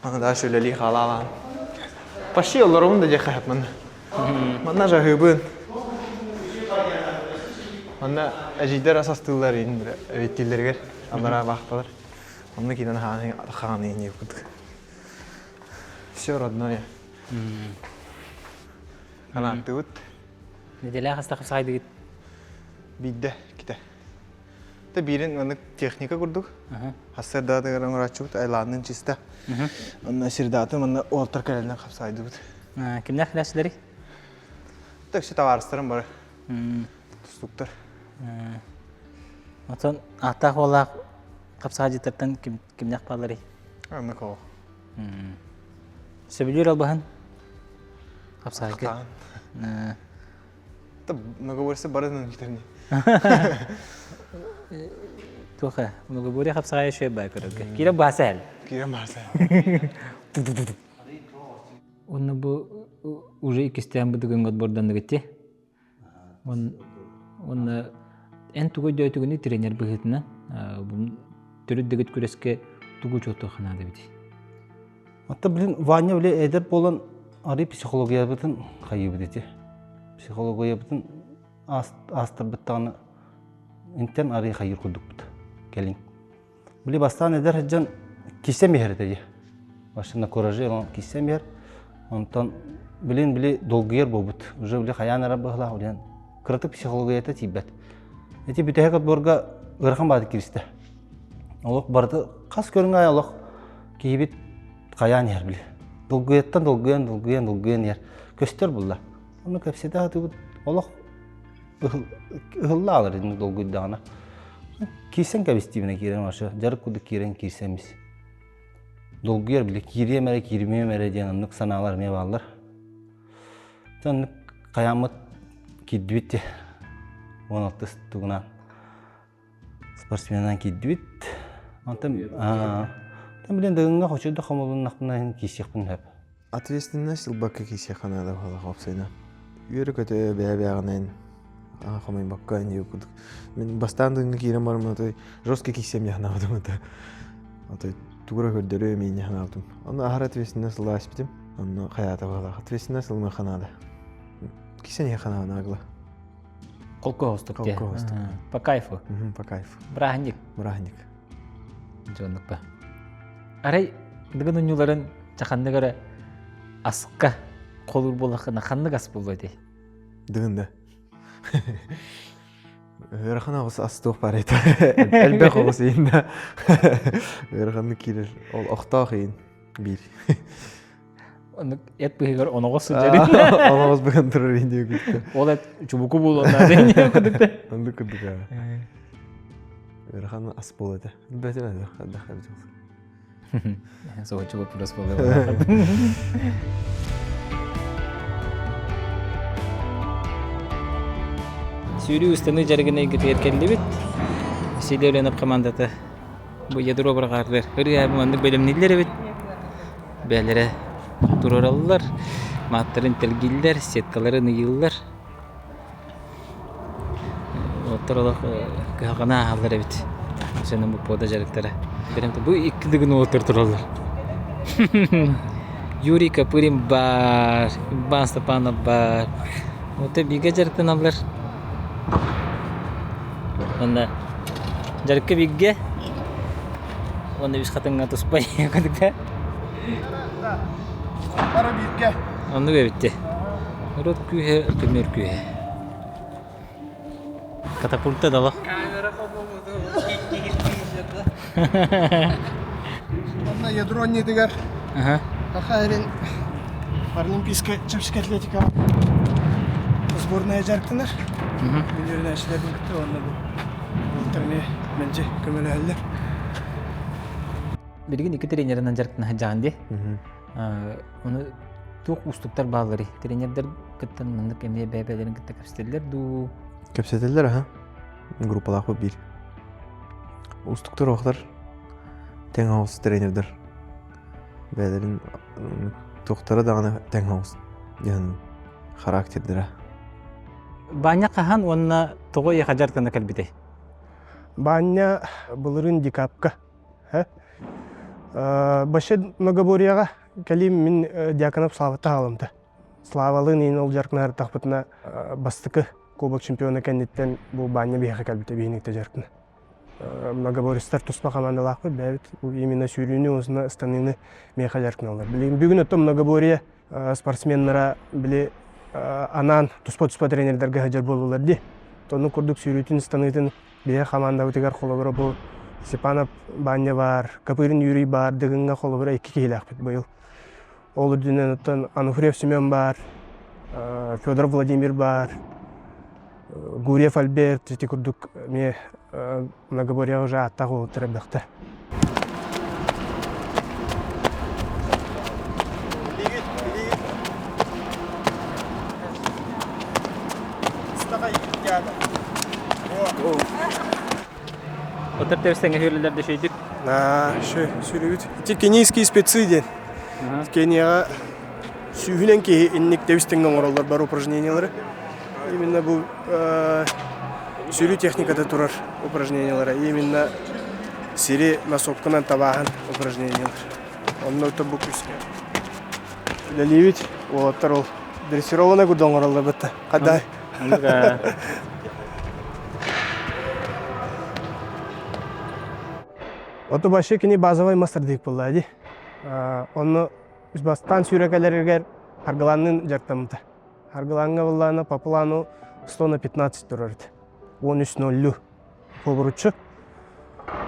[SPEAKER 2] аны дальше үлэлии хаалаалаан. Почти олоробун да диэххэ сөп манна. Манна жаһыыбын. Манна эдьиийдэр ас астыыллар иин эбиттииллэригэр аллараа баахталар. Онно киирэн хааны иин курдук. Все родное. Ханааттыбыт.
[SPEAKER 3] Неделя хаста хапсаайдыгыт?
[SPEAKER 2] Биирдэ ките. Та биирин маннык техника курдук. Хассардаатыгар оҥорооччубут айлааннын чисто. Онно сирдааты манна уолтар кэлэннэр хапсаайдыбыт.
[SPEAKER 3] Кимнээх кэлээччилэрий?
[SPEAKER 2] Өксө табаарыстарым бары. Тустуктар.
[SPEAKER 3] Оттон ааттаах уоллаах хапсаайдьыттартан кимнээх баалларый?
[SPEAKER 2] Аннык ол.
[SPEAKER 3] Сөбүлүүр албаһын? Хапсаайга.
[SPEAKER 2] Многоборье барытын китерни.
[SPEAKER 3] Туха, многоборье хапсаайа шөй бай көрөргө. Кире бааса әл.
[SPEAKER 2] Кире бааса.
[SPEAKER 3] Онно бу уже иккистээн бу дыгыҥ отборданныгытти. Онно эн тугу өйдөөтүгүнүй тренер быһыытынан төрүт дэгит күрэскэ тугу учуоттуохха наада эбитий?
[SPEAKER 4] Атта блин Ваня били эдэр буолан арый психологиябытын хайыыбыт ити. Психологиябытын аастарбыттаҕына интэн арый хайыыр курдукпут кэлин. Били бастаан эдэр сылдьан киссэм иһэр этэ дии. Машина куражы ылан киссэм иһэр. Онтон билин били долгуйар буолбут. Уже били хайаан эрэ быһылаах билин кыратык психологията тиийбэт. Ити бүтэһик отборга ыарахан бааты киристэ. Олох барыта хас көрүҥ аайы олох киһибит хайаан иһэр били. Долгуйаттан долгуйан долгуйан долгуйан иһэр. Көстөр булла. Ону кэпсэтэ сатыыбыт олох ыһылла аалар итинник долгуйдаҕына. Киирсэн кэбистиибинэ киирэн вообще дьарык курдук киирэн киирсэммис. Долгуйар били киириэм эрэ кииримиэм эрэ диэн оннук санаалар эмиэ бааллар. Оннук хайааммыт киирдибит дии. 16 тугунан спортсменынан киирдибит. Онтон онтон билин дыгыҥҥа хочуйда хомулуннахпына иһин киирсиэхпин сөп.
[SPEAKER 1] Ответственность ылбакка киирсиэххэ наада буолла уопсайынан. Үөрэ-көтө бэйэ-бэйэҕинэн хомойбокко инньэ курдук. Мин бастаан дыгыҥҥа киирэн баран отой жестко киирсиэм дии санаабытым это. Отой тугу эрэ көрдөрүөм инньэ санаабытым. Онно аһара ответственность ыла испитим. Онно хайаата быһалаах. Ответственность ылыныахха наада. Киирсэн иһиэххэ наада нагло.
[SPEAKER 3] Холкоһостук
[SPEAKER 1] Холкоһостук.
[SPEAKER 3] По кайфу.
[SPEAKER 1] По кайфу.
[SPEAKER 3] Бырааһынньык.
[SPEAKER 1] Бырааһынньык.
[SPEAKER 3] Дьоннукпа. Арай дыгын унньуларын чаханнык эрэ аска холуур буоллаххына ханнык ас буолуо этэй?
[SPEAKER 1] Дыгын да. Ыарахан оҕус ас туох баар этэ. Элбэх оҕус иин да. Ыараханнык киирэр. Ол охтоох иин биир.
[SPEAKER 3] Оннук эт быһыгар оноҕос сылдьар.
[SPEAKER 1] Оноҕос быган турар иин диэбиттэ.
[SPEAKER 3] Ол эт чубуку буолуон наада иин курдук да.
[SPEAKER 1] Оннук курдук Ыарахан ас буолуо этэ. Билбэтим элбэх элбэх эбит
[SPEAKER 3] Соһуччу вопрос буолуо. Сүүрүү ыстаныы дьарыгын эйгэтигэр кэллибит. Василий Ленов командата бу ядро бырҕаатылар. Ырыа маннык бэлэмнииллэр эбит. Бээлэрэ туруораллар. Мааттарын тэлгииллэр, сеткаларын ыйыыллар. Оттор олох кыһалҕаны ааһаллар эбит. Сөнөн бу пода дьарыктара. Бу икки дыгын уолаттар тураллар. Юрий Копырин баар, Иван Степанов баар. Вот бииргэ дьарыктаналлар. Уонна дьарыкка бииргэ уонна үс хатыҥҥа туспай курдук.
[SPEAKER 6] Бары бииргэ.
[SPEAKER 3] Оннук эбит. Урут күүһэ, көмүр күүһэ. Катапульта дало.
[SPEAKER 2] Камера
[SPEAKER 6] Онно ядро анньыытыгар Саха сирин паралимпийскай чэпчэки атлетика сборная дьарыктанар. Мин үөрэнээччилэрбин кытта уонна бу уолаттар эмиэ мэлдьи көмөлөһөллөр.
[SPEAKER 3] Билигин икки тренеринэн дьарыктана сылдьаҕын дии. Ону туох уустуктар баалларый? Тренердэр кыттан маннык эмиэ бэйэ-бэйэлэрин кытта кэпсэтэллэр дуу?
[SPEAKER 1] Кэпсэтэллэр аха. Группалаахпыт биир. Уустуктар охтор тэҥ оҕус тренердэр бэйэлэрин туохтара даҕаны тэҥ оҕус диэн характердара.
[SPEAKER 3] Баанньа хаһан уонна тоҕо эйиэхэ дьарыктана кэлбитэй?
[SPEAKER 6] Баанньа былырыын декабка Вообще многоборьеҕа кэлиим мин Дьяконов Славата хаалымта. Славалыын иин ол дьарыктанар бастакы кубок чемпиона кэнниттэн бу Баанньа биһиэхэ кэлбитэ биһиниктэ дьарыктана. Многоборецтар туспа командалаахпыт бэйэбит именно сүүрүүнү уонна ыстаныыны миэхэ дьарыктаналлар. Билигин бүгүн оттон многоборье спортсменнара били анаан туспа-туспа тренердэргэ сылдьар буоллулар дии. Оннук курдук сүүрүүтүн, ыстаныытын Биһиги хамаандабытыгар холобура бу Степанов Баанньа баар, Копырин Юрий баар, Дыгыҥҥа холобура икки киһилээхпит быйыл. Ол үрдүнэн оттон Ануфриев Семен баар, Федоров Владимир баар, Гурьев Альберт ити курдук эмиэ многоборьеҕа уже ааттаах уолаттар элбэхтэр.
[SPEAKER 3] Отыр тэбистэҥэ хүрүллэр да шүйдүк.
[SPEAKER 6] Сүрүбүт. Ити кенийский спецы диэн. Кенияҕа сүүһүнэн киһи инник тэбистэҥҥэ оҥороллор бар упражнениялары. Именно бу сүрү техниката турар упражнениялара. Именно сири носоккунан табааһын упражнениялар. Онно бу күүскэ үлэлиибит. Уолаттар ол дрессированный курдук оҥороллор бытта. Хаддай. Ото вообще кини базовый мастер диик буолла ди. Онно бастаан сүүрэкэлэригэр Харгыланнын дьарыктаммыта. Харгылаҥҥа буоллаҕына по плану 100 на 15 турар этэ. 13.00 Побуруччу.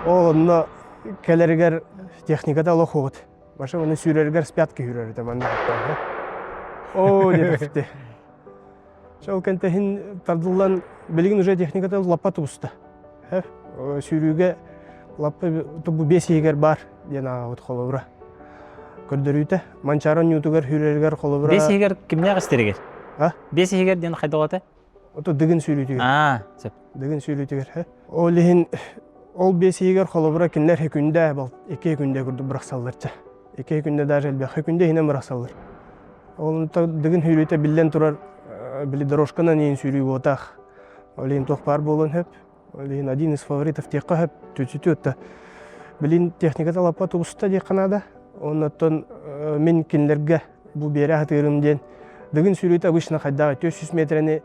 [SPEAKER 6] Ол онно кэлэригэр техниката олох уот. Баша оны сүүрэригэр с пятки сүүрэр этэ манна. Оо диэтэхти. Ол кэнтэһин тардыллан билигин уже техниката лаппа тубуста. Сүүрүүгэ лаппа бу бес иһигэр бар диэн ааҕабыт холобура. Көрдөрүүтэ Манчаары оонньуутугар сүүрэригэр холобура
[SPEAKER 3] Бес иһигэр кимнээх истэригэр?
[SPEAKER 6] А?
[SPEAKER 3] Бес иһигэр диэн хайдах этэ?
[SPEAKER 6] Ото дыгын сүүрүүтүгэр.
[SPEAKER 3] Аа, сөп.
[SPEAKER 6] Дыгын сүүрүүтүгэр. Ол иһин ол бес иһигэр холобура кинилэр күндэ бал икки күндэ курдук бырахсалларча. Икки күндэ даже элбэх күндэ иһинэн бырахсаллар. Ол дыгын сүүрүүтэ биллэн турар били дорожканан иин сүүрүү буотах. Ол иһин туох баар буолуон сөп. Ол иһин один из фаворитов диэххэ сөп. Түтүтү отта. Билин техниката лаппа тубуста диэххэ наада. Оннуттан мин кинилэргэ бу биэрэ сатыырым диэн дыгын сүүрүүтэ обычно хайдаҕа 400 метрэни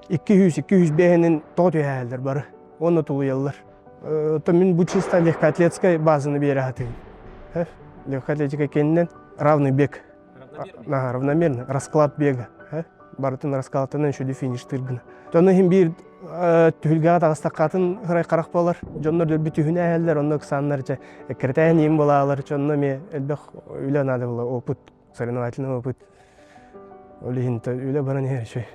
[SPEAKER 6] 200-205-инин тоҕо түһээһэллэр бары. Уонна тулуйаллар. Оттон мин бу чисто легкоатлетскай базаны биэрэ сатыыбын. Легкоатлетика кэннинэн равный бег. Равномерно расклад бега. Барытын раскладтанан еще фиништыыр гына. Дьону иһин биир түһүлгэҕэ таҕыстаххатын ырай харах буолар. Дьоннор дөлбү түһүнэ эһэллэр, онно ыксааннар чэ эккирэтээһин иин булаалар, дьонно эмиэ элбэх үлэ наада була, опыт, соревновательный опыт. Ол иһин үлэ баран иһэр үчүгэй.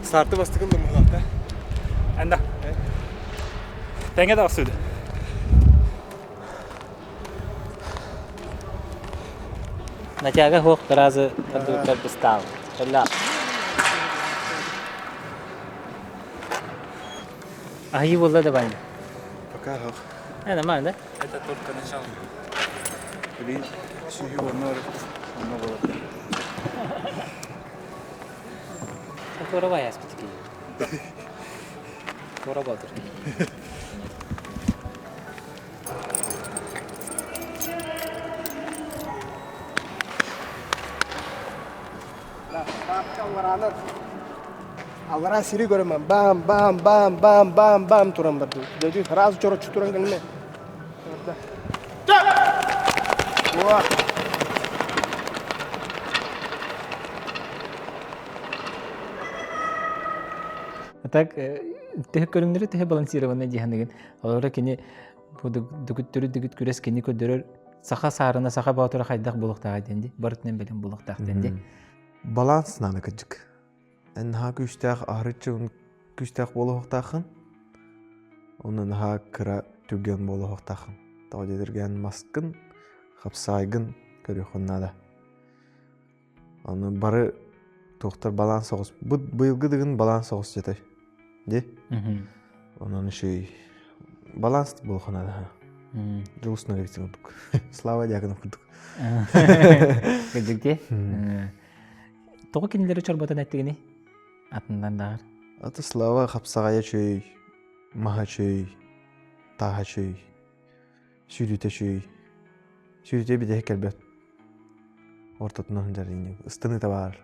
[SPEAKER 2] Старты бастыкын да
[SPEAKER 3] Анда. Тэҥэ да охсуду. Натяга хуох таразы тардыбыттар быстаал. Өлла. Аһыы буолла да баайда.
[SPEAKER 2] Пока ах.
[SPEAKER 3] Э, нормально, да?
[SPEAKER 2] Это только начало. Блин, сүүһү онно онно болот.
[SPEAKER 3] Туора баайаспыт киһи. Туора боотур.
[SPEAKER 6] Аллараа сири көрөмөн бам бам бам бам бам бам туран барды. Дойду сразу чорочу туран кэлме.
[SPEAKER 3] А так төһө көрүҥнэри төһө балансированный диһаныгын. Олора кини бу дүгүттөрү дүгүт күрэс кини көрдөрөр саха саарына саха боотура хайдах буолуохтааҕа диэн ди барытынан бэлэм буолуохтаах диэн ди.
[SPEAKER 1] Баланс наада кырдьык. Эн наһаа күүстээх аһарыччы күүстээх буолуохтааххын. Онно наһаа кыра түргэн буолуохтааххын. Тоҕо диэтэргээн маскын, хапсаайгын көрүөххүн наада. Аны бары туохтар баланс соҕус. Бу быйылгы дыгын баланс соҕус дьэтэй. Ди? Онон үчүгэй баланс буолуохха наада. Дьулус Ноговицын курдук. Слава Дьяконов курдук.
[SPEAKER 3] Кырдьык дии. Тоҕо кинилэри чорботон эттигини? Атыннан даҕар.
[SPEAKER 1] Аты Слава хапсаҕайа үчүгэй, маһа үчүгэй, тааһа үчүгэй, сүүрүүтэ үчүгэй. Сүүрүүтэ бүтэһик кэлбэт. Ортотунан сылдьар ыстыныыта баар.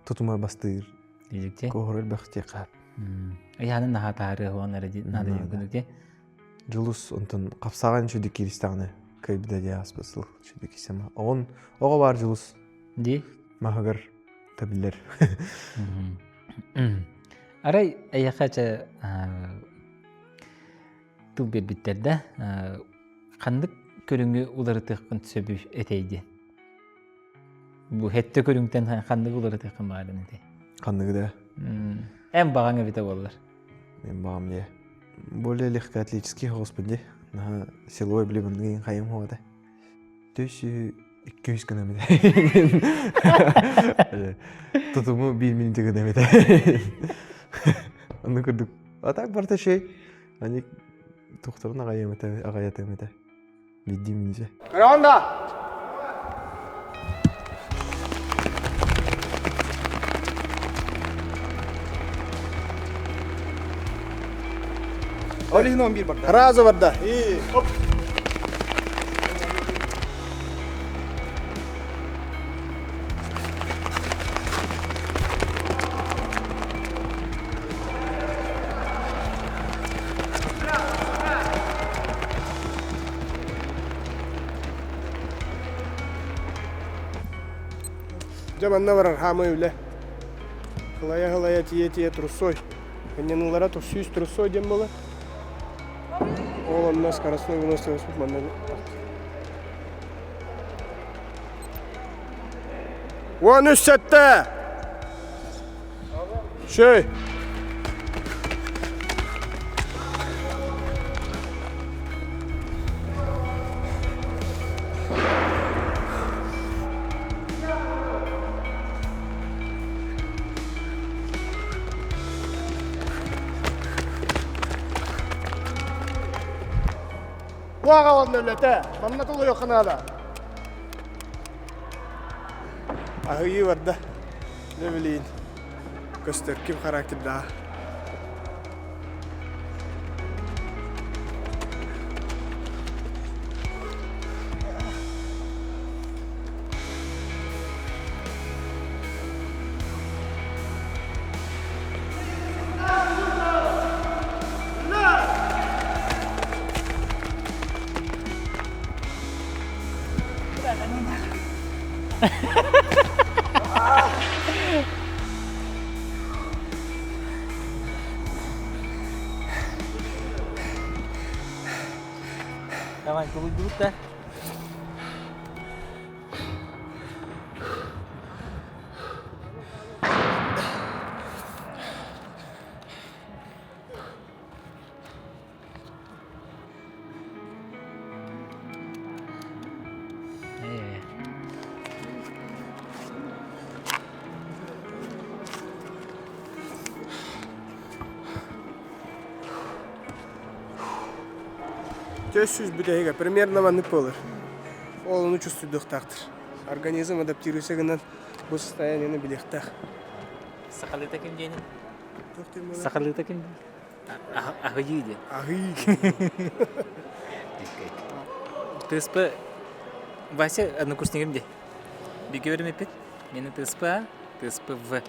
[SPEAKER 1] Тутума бастыыр.
[SPEAKER 3] Дьикти.
[SPEAKER 1] Куоһур элбэх диэххэ.
[SPEAKER 3] Ыйаанын наһаа таарыа уон эрэ наада диэн дии.
[SPEAKER 1] Дьулус онтон хапсаҕан үчүгдүк кииристэҕинэ кыайбыта дии ааспыт сыл үчүгдүк киирсэм. Оҕон оҕо баар Дьулус.
[SPEAKER 3] Дии.
[SPEAKER 1] Маһыгар табиллэр.
[SPEAKER 3] Арай эйэхэ чэ тыл биэрбиттэр да ханнык көрүҥү уларытыаххын сөбүй этэй диэн. Бу хэттэ көрүҥтэн ханнык уларытыаххын баҕарын этэй?
[SPEAKER 1] Ханныгы да?
[SPEAKER 3] Эн баҕаҥ эбитэ буоллар.
[SPEAKER 1] Мен баҕам дии. Более легкоатлетический господи. Наһаа силовой блин хайым хуата. Төсү 200 гына Тутуму биир минуте гына эмите. Онну курдук. А так барта шей. Они тухтарын аҕайымыта аҕайатымыта. Биирдии минуте.
[SPEAKER 6] Ронда!
[SPEAKER 2] Ол 11 барда.
[SPEAKER 6] Раза барда. И оп. Дьэ манна барар хаамай үлэ. Хылайа-хылайа тиийэ-тиийэ трусой. Кынньаныылара сүүс трусой диэн буолар. Ол онно скоростной выносливость манна 13 сэттэ! Шей! Куаҕалан үлэтэ, манна тулуйуохха наада. Аһыйыы барда. Не билейин. Көстөр ким характердаах.
[SPEAKER 3] Давай, тулуйдубут да.
[SPEAKER 6] 400 бүтэһигэ примерно маннык буолар. Ол ону чувствуйдуохтаахтар. Организм адаптируйса гынан бу состояниены билиэхтээх.
[SPEAKER 3] Сахалыыта ким диэни? Сахалыыта ким Аһыйыы диэн.
[SPEAKER 6] Аһыы.
[SPEAKER 3] ТСП Вася однокурсникым дии. Бигэ үөрэммиппит. Мені ТСП, ТСП В.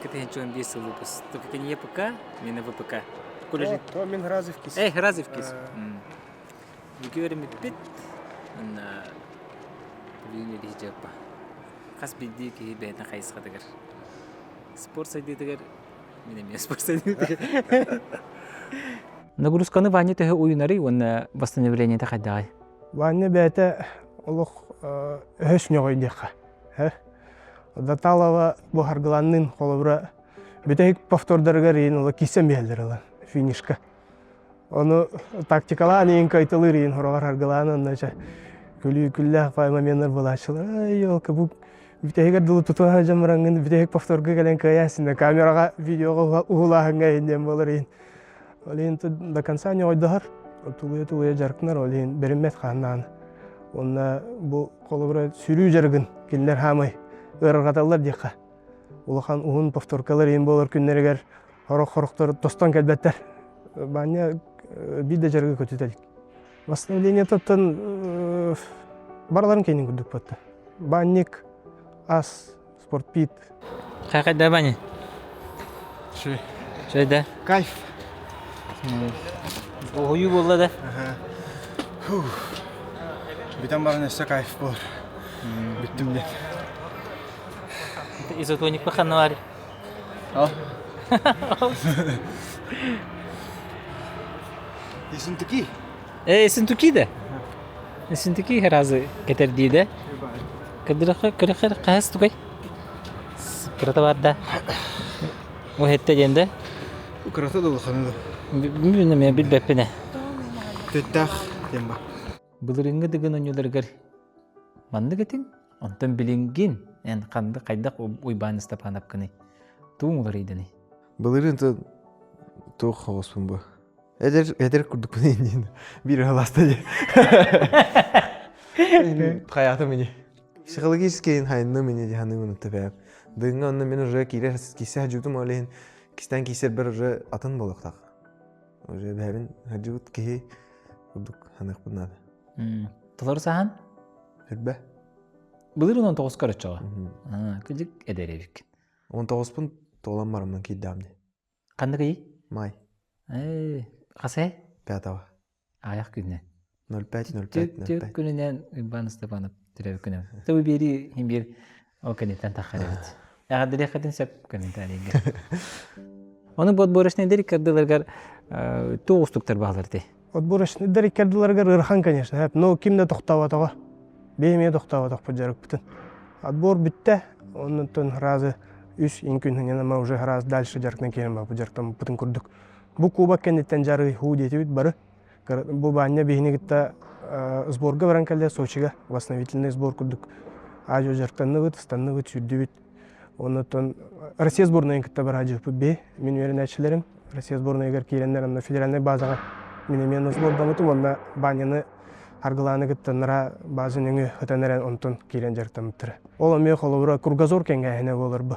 [SPEAKER 3] 2015 сыл выпуск. Только не ЕПК, мені ВПК.
[SPEAKER 6] Колледж. То мин Разовкис.
[SPEAKER 3] Эй, Разовкис. Бигэ үөрэммиппит. Билин үлэһи Хас биирдии киһи бэйэтин хайысхатыгар. Спорт сайдыытыгар Мин эмиэ спорт сайдыытыгар. Нагрузканы Ваня төһө уйунарый уонна восстановлениета хайдаҕай?
[SPEAKER 6] Ваня бэйэтэ олох өһөс ньоҕой диэххэ. Даталова бу харгыланнын холобура бүтэһик повтордарыгар иин ола кисэн биһэллэр ылан финишка. Ону тактикалаан иин кайталыыр иин хороҕор харгылаан онно чэ күлүү күллээх пай моменнар булааччылар. Ай елка бу бүтэһигэр дылы тутуһа сылдьан бараҥҥын бүтэһик повторга кэлэн кыайаасына камераҕа видеоҕа уһулааһыҥҥа иһин диэн буолар иһин. Ол иһин до конца ньоҕойдоһор, тулуйа-тулуйа дьарыктанар, ол иһин бэриммэт хааннаан. Уонна бу холобура сүрүү дьарыгын кинилэр хаамай ыарырҕаталлар диэххэ. Улахан уһун повторкалар иһин буолар күннэригэр хорох-хорохтор тостон кэлбэттэр. Баанньа биир да дьарыгы көтүтэ илик. Восстановлениетыттан барыларын кэннин курдук батта. Банник, ас, спортпит.
[SPEAKER 3] Хайда Ваня?
[SPEAKER 2] Ши.
[SPEAKER 3] Шөйдө.
[SPEAKER 2] Кайф.
[SPEAKER 3] Уһуйуу буолла да?
[SPEAKER 2] Бүтэн баран өссө кайф буолар. Бүттүм диэн.
[SPEAKER 3] Изотоникпа ханна бар?
[SPEAKER 2] Ал. Ессентуки.
[SPEAKER 3] Э, Ессентуки да? Ессентуки разы кетердии да? Кыдырыхы кырыхыр хаһыс тугай? Кырата бар да. О хетте диэн да?
[SPEAKER 2] Кырата да улахана да.
[SPEAKER 3] Билбэппинэ билбэппинэ.
[SPEAKER 2] Төттөх диэн бар.
[SPEAKER 3] Былырыыҥҥы дыгын оонньууларыгар маннык этиҥ, онтон билиҥҥин эн ханнык хайдах Уйбаан Ыстапаанапкыный? Тугуҥ уларыйдыный?
[SPEAKER 1] Былырыын туох хоҕуспун бу? Эдэр эдэр курдукпун иһин биир халаста дии. Хайаатым ини. Психологически хайынным ини дии саныыбын бэйэм. Дыҥҥа онно мин уже киирэр киирсэ сылдьыбытым ол иһин кистэн киирсэрбэр уже атын буолуохтаах. Уже бэйэбин сылдьыбыт киһи курдук саныахпын наада.
[SPEAKER 3] Толору саһан?
[SPEAKER 1] Үрбэ.
[SPEAKER 3] Былыр 19 көрөччөҕө. Кыдьык эдэр эбиккин.
[SPEAKER 1] 19-пун туолан бараммын киирдэҕим дии.
[SPEAKER 3] Ханнык ый?
[SPEAKER 1] Май.
[SPEAKER 3] Ээ, хас
[SPEAKER 1] Пятого.
[SPEAKER 3] Аҕыйах күнүнэн.
[SPEAKER 1] 05 05
[SPEAKER 3] 05. күнүнэн Иван Степанов төрөөбүт күнүм. Тыбы биэрии иһин биир ол кэнниттэн таххар эбит. Эҕэрдэлиэххитин сөп комментарийга. Ону бу отборочнайдар иккардыларыгар туох уустуктар баалар дии?
[SPEAKER 6] Отборочнайдар иккардыларыгар ыарахан, конечно, но ким да тохтооботоҕо. Бэйэм эмиэ тохтооботохпут дьарыкпытын. Отбор бүттэ, оннуттан разы үс ин күн ама уже раз дальше дьарыктан киирэн барбыт дьарыктаммыппытын курдук. Бу кубок кэнниттэн дьарыы хуу диэтибит бары. Бу Баанньа биһини кытта сборга баран кэллэ Сочига восстановительный сбор курдук аадьуо дьарыктанныбыт, ыстанныбыт, сүүрдүбүт. Оннуттан Россия сборнайын кытта бараадьыппыт би мин үөрэнээччилэрим Россия сборнайыгар киирэннэр онно федеральнай базаҕа мин эмиэ сбордаммытым уонна Баанньаны Аргылааны кыттаннара база нөҥүө ытан эрэн онтон киирэн дьарыктаммыттара. Ол эмиэ холобура кругозор кэҥээһинэ буолар бу.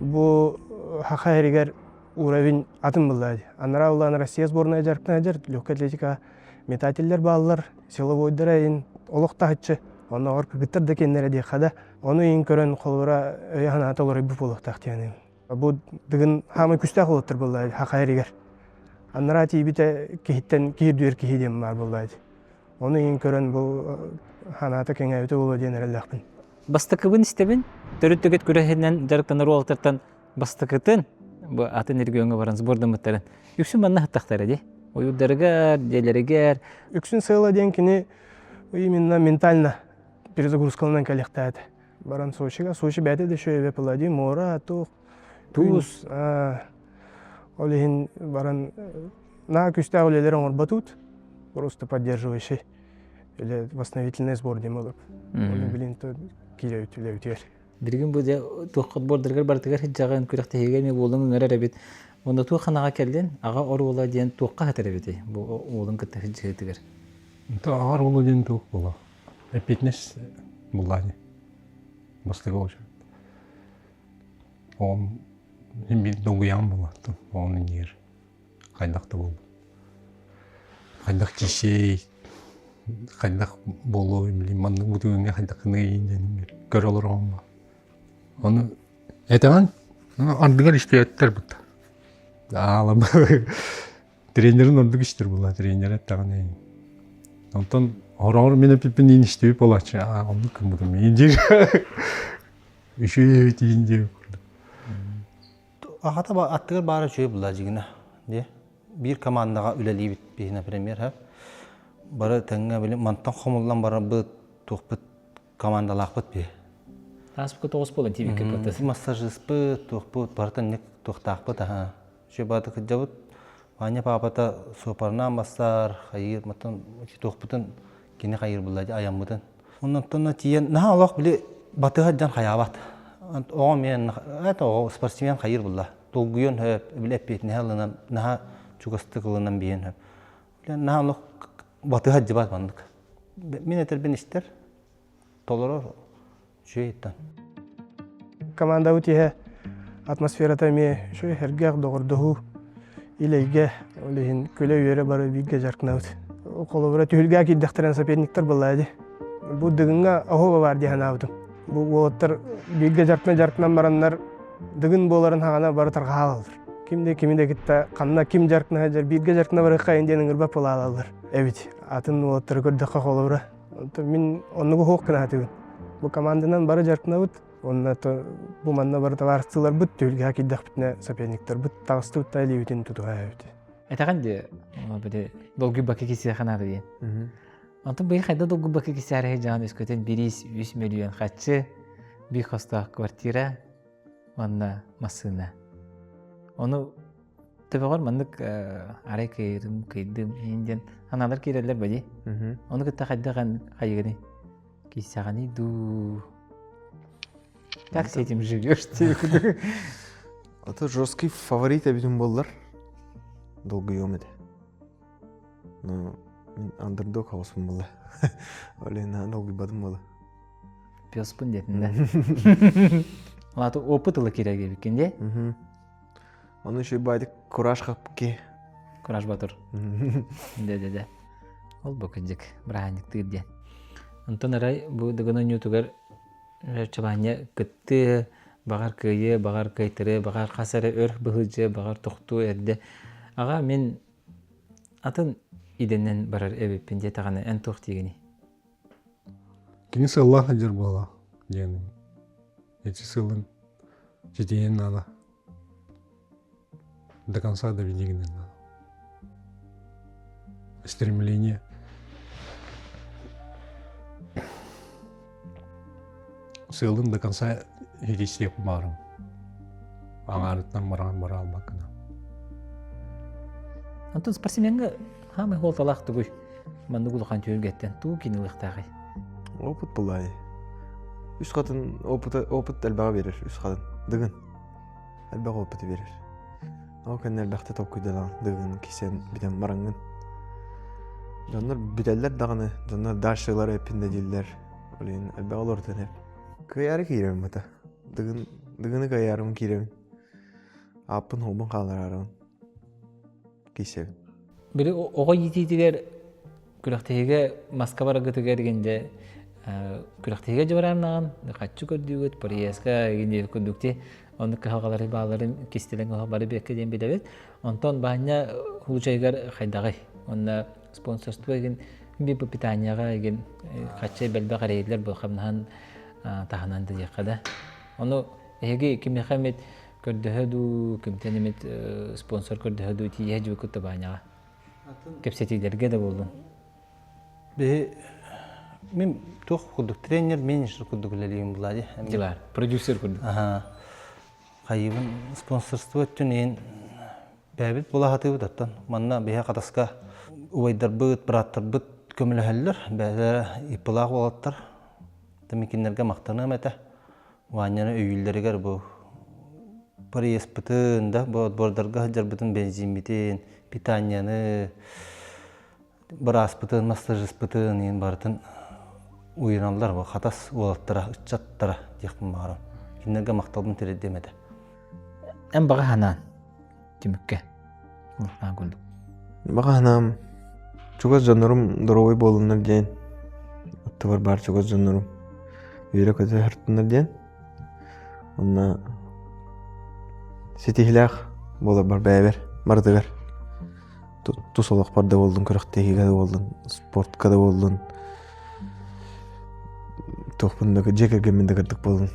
[SPEAKER 6] Бу Хаха эригэр уровень атын булла. Анараа улаан Россия сборная дьарыктана дьар, легкая атлетика метателлэр бааллар, силовойдара ин олох таһыччы, оннооҕор кыргыттар да кэннэрэ диэххэ да, ону иин көрөн холобура өйө санаата олоройбут буолуохтаах диэн. Бу дыгын хаамай күстээх уолаттар буолла Хаха эригэр. Анараа тиийбитэ киһиттэн киһирдүөр киһи диэн баар буолла. Ону иин көрөн бу ханаата кэҥээбитэ буолуо диэн эрэллээхпин.
[SPEAKER 3] Бастакыбын истэбин. Төрүт түгет күрэһинэн дьарыктанар уолаттартан бастакытын бу атын региоҥҥа баран сбордаммыттарын. Үксүн манна сыттахтара дии. Ойуурдарыгар, дьиэлэригэр.
[SPEAKER 6] Үксүн сыала диэн кини именно ментально перезагрузкаланан кэлиэхтээтэ. Баран Сочига, Сочи бэйэтэ да еще эбэ мора, туох, туус. Ол иһин баран на күстээх үлэлэр оҥорботут, просто поддерживающий или восстановительный сбор диэн болуп. Оны билин киирэ үлэбитигэр.
[SPEAKER 3] Билигин бу дьэ туох отбордарыгар барытыгар сылдьаҕын, күрэхтэһиигэ эмиэ уолуҥ ыҥырар эбит. Онно туох ханаҕа кэллин? Аҕа оруола диэн туохха сытар эбитий бу уолун кытта сылдьыһыытыгар?
[SPEAKER 5] Онто аҕар уолу диэн туох буолла? Эппиэтинэс буллаа дии. Бастакы очередь. Оҕом син биир долгуйаҕым буолла. Оҕом иннигэр хайдах да буолбут. Хайдах киисиэй, хайдах буолуой, блин, маннык бу түгэҥҥэ хайдах гыныай диэн көрө олороҕум. Ону этэҕин, ардыгар истиэттэр бутта. Аалам тренерин ордук истэр буолла, тренер эттэҕинэ. Онтон хороҕор мин эпиппин иин истибит буолааччы, аа оннук гыммытым иин диир. Үчүгэй эбит иин диир курдук.
[SPEAKER 4] Аҕата аттыгар баара үчүгэй буолла дьигинэ. Дии. Биир командаҕа үлэлиибит биһи, например, һэ. Бары тэҥҥэ били мантан хомуллан барарбыт, туохпут командалаахпыт биһи.
[SPEAKER 3] Тааспыкка тоҕус буолан тиибиккэ кыттыс.
[SPEAKER 4] Массажиспыт, туохпут, барыта инник туохтаахпыт аһа. Үчүгэй баҕайытык кырдьабыт. Ваня паапата суоппарнаан бассаар, хайыыр, мантан туохпутун кини хайыыр булла айаммытын. Оннуттан тиийэн наһаа олох били батыһа дьон хайаабат. Оҕо мен это оҕо спортсмен хайыыр булла. Долгуйан хөп, били эппиэтинэһи ылынан, наһаа чугастык ылынан биһиэн хөп. Наһаа олох батыһа дьыбат маннык. Мин этэрбин истэр, толорор үчүгэй
[SPEAKER 6] Командабыт иһэ атмосферата эмиэ үчүгэй сэргэх, доҕордоһуу, ил-эйгэ, ол иһин күлэ-үөрэ бары бииргэ дьарыктанабыт. Холобура, түһүлгэ киирдэхтэринэ соперниктар буоллаа дии. Бу Дыгыҥҥа оһуоба баар дии санаабытым. Бу уолаттар бииргэ дьарыктана-дьарыктанан бараннар Дыгын буоларын хаҕана бары тарҕаһаалаллар. Ким да кими да кытта ханна ким дьарыктана сылдьар бииргэ дьарыктана барыахха диэн ыҥырбат буолаалаллар эбит. Атын уолаттары көрдөххө холобура Мин оннугу суох гына сатыыбын. Бу команданан бары дьарыктанабыт. Уонна бу манна бары табаарыстыыларбыт, түһүлгэҕэ киирдэхпитинэ соперниктарбыт таҕыстыбыт да илиибитин тутуһа эбит.
[SPEAKER 3] Этэҕин дии, били долгуйбакка кисиэхэ наада диэн. Онтон быйыл хайда долгуйбакка кисээрэһи дьаан өскөтүн бириис үс мөлүйүөн хаччы, биир хостоох квартира уонна массыына. Ону Төбөҕөр маннык арай кыайырым, кыйдым иһин диэн аналар киирэллэр бади. Ону кытта хайдах эн хайыгыный? Киисэҕиний дуу? Как с этим живешь ты?
[SPEAKER 1] Это жесткий фаворит эбитим буоллар. Долгуйуом этэ. Ну, андердог хаоспун буолла. Олена долгуйбатым буолла.
[SPEAKER 3] Песпун диэтин да. Латы опыт ыла киирэр эбиккин дии.
[SPEAKER 1] Ону еще баайдык кураж хапки.
[SPEAKER 3] Кураж батыр. Дэ-дэ-дэ. Ол бу кырдьык бырааһынньыктыыр диэн. Онтон арай бу Дыгын оонньуутугар Чабаанньа кыттыы, баҕар кыайыы, баҕар кыайтарыы, баҕар хас эрэ өр быһыдьы, баҕар тохтуу эрдэ. Аҕа мин атын идэнэн барар эбиппин диэтэҕинэ эн туох диигиний?
[SPEAKER 5] Кини сыллаах сылдьар буолла диэн ити сылын ситиһиэн наада. До конца доведи гынан надо. Стремление сыалын до конца ситиһиэх баарым. Аҥаарыттан баран бара албаккына.
[SPEAKER 3] Антон спортсмеҥҥа хаамай хуолталаах тугуй? Маннык улахан түһүлгэттэн тугу кинилыахтааҕый?
[SPEAKER 1] Опыт булай. Үс хатын опыта опыт элбэҕи биэрэр үс хатын. Дыгын. Элбэх опыты биэрэр. Ол кэннэ элбэхтэ толкуйданаҕын дыгын кисен бүтэн бараҥҥын. Дьоннор бүтэллэр даҕаны, дьоннор дальшылар эппин да дииллэр. Блин, элбэх олортон эп. Кыайаары киирэбин бата. Дыгын, дыгыны кыайаарым киирэбин. Ааппын холбун хааллараарыбын. Кисэбин.
[SPEAKER 3] Били оҕо иитиитигэр күрэхтэһиигэ маска бараргытыгар игинде күрэхтэһиигэ дьыбараарнаҕын хаччы көрдүүгүт проездка игинде курдук ти оннук кыһалҕалары бааларын кистэлэҥ оһо бары биэккэ диэн билэбит онтон баанньа случайыгар хайдаҕый онно спонсорство игин би питанияҕа игин хаччы бэлбэх эрэйиллэр бу хамнаһан таһынан да диэххэ да ону эһиги кимиэхэ эмит көрдөһө дуу, кимтэн эмит спонсор көрдөһө дуу тиийэ дьыбыкыт да баанньаҕа. Кэпсэтиилэргэ да буоллун.
[SPEAKER 4] Биһи мин туох курдук тренер, менеджер курдук үлэлиибин булаа дии.
[SPEAKER 3] Дилар, продюсер курдук.
[SPEAKER 4] Аха. Хайыбын спонсорство өттүн иһин бэйэбит була сатыыбыт оттон манна биһи хатаска убайдарбыт, бырааттарбыт көмөлөһөллөр. Бэйэлэрэ иппылаах уолаттар. Тэмикиннэргэ махтаныам этэ. Ваняны өйүүллэригэр бу проездпытын да, бу отбордарга сылдьарбытын бензиммитин, питанияны. Бырааспытын, массажиспытын иин барытын уйуналлар бу Хатас уолаттара, ыччаттара диэхпин баҕарам. Кинилэргэ махталбын тириэрдиэм этэ.
[SPEAKER 3] Эн баҕа санаан түмүккэ улахан курдук.
[SPEAKER 1] Баҕа санаам чугас дьоннорум доруобай буоллуннар диэн, аттыбар баар чугас дьоннорум үөрэ-көтө сырыттыннар диэн. Онно ситиһиилээх буоларбар бэйэбэр барытыгар тус олохпор да буоллун, күрэхтэһиигэ да буоллун, спортка да буоллун, туохпун да дьиэ кэргэммин да кырдык буоллун,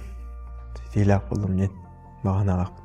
[SPEAKER 1] ситиһиилээх буоллум диэн баҕа санаалаахпын.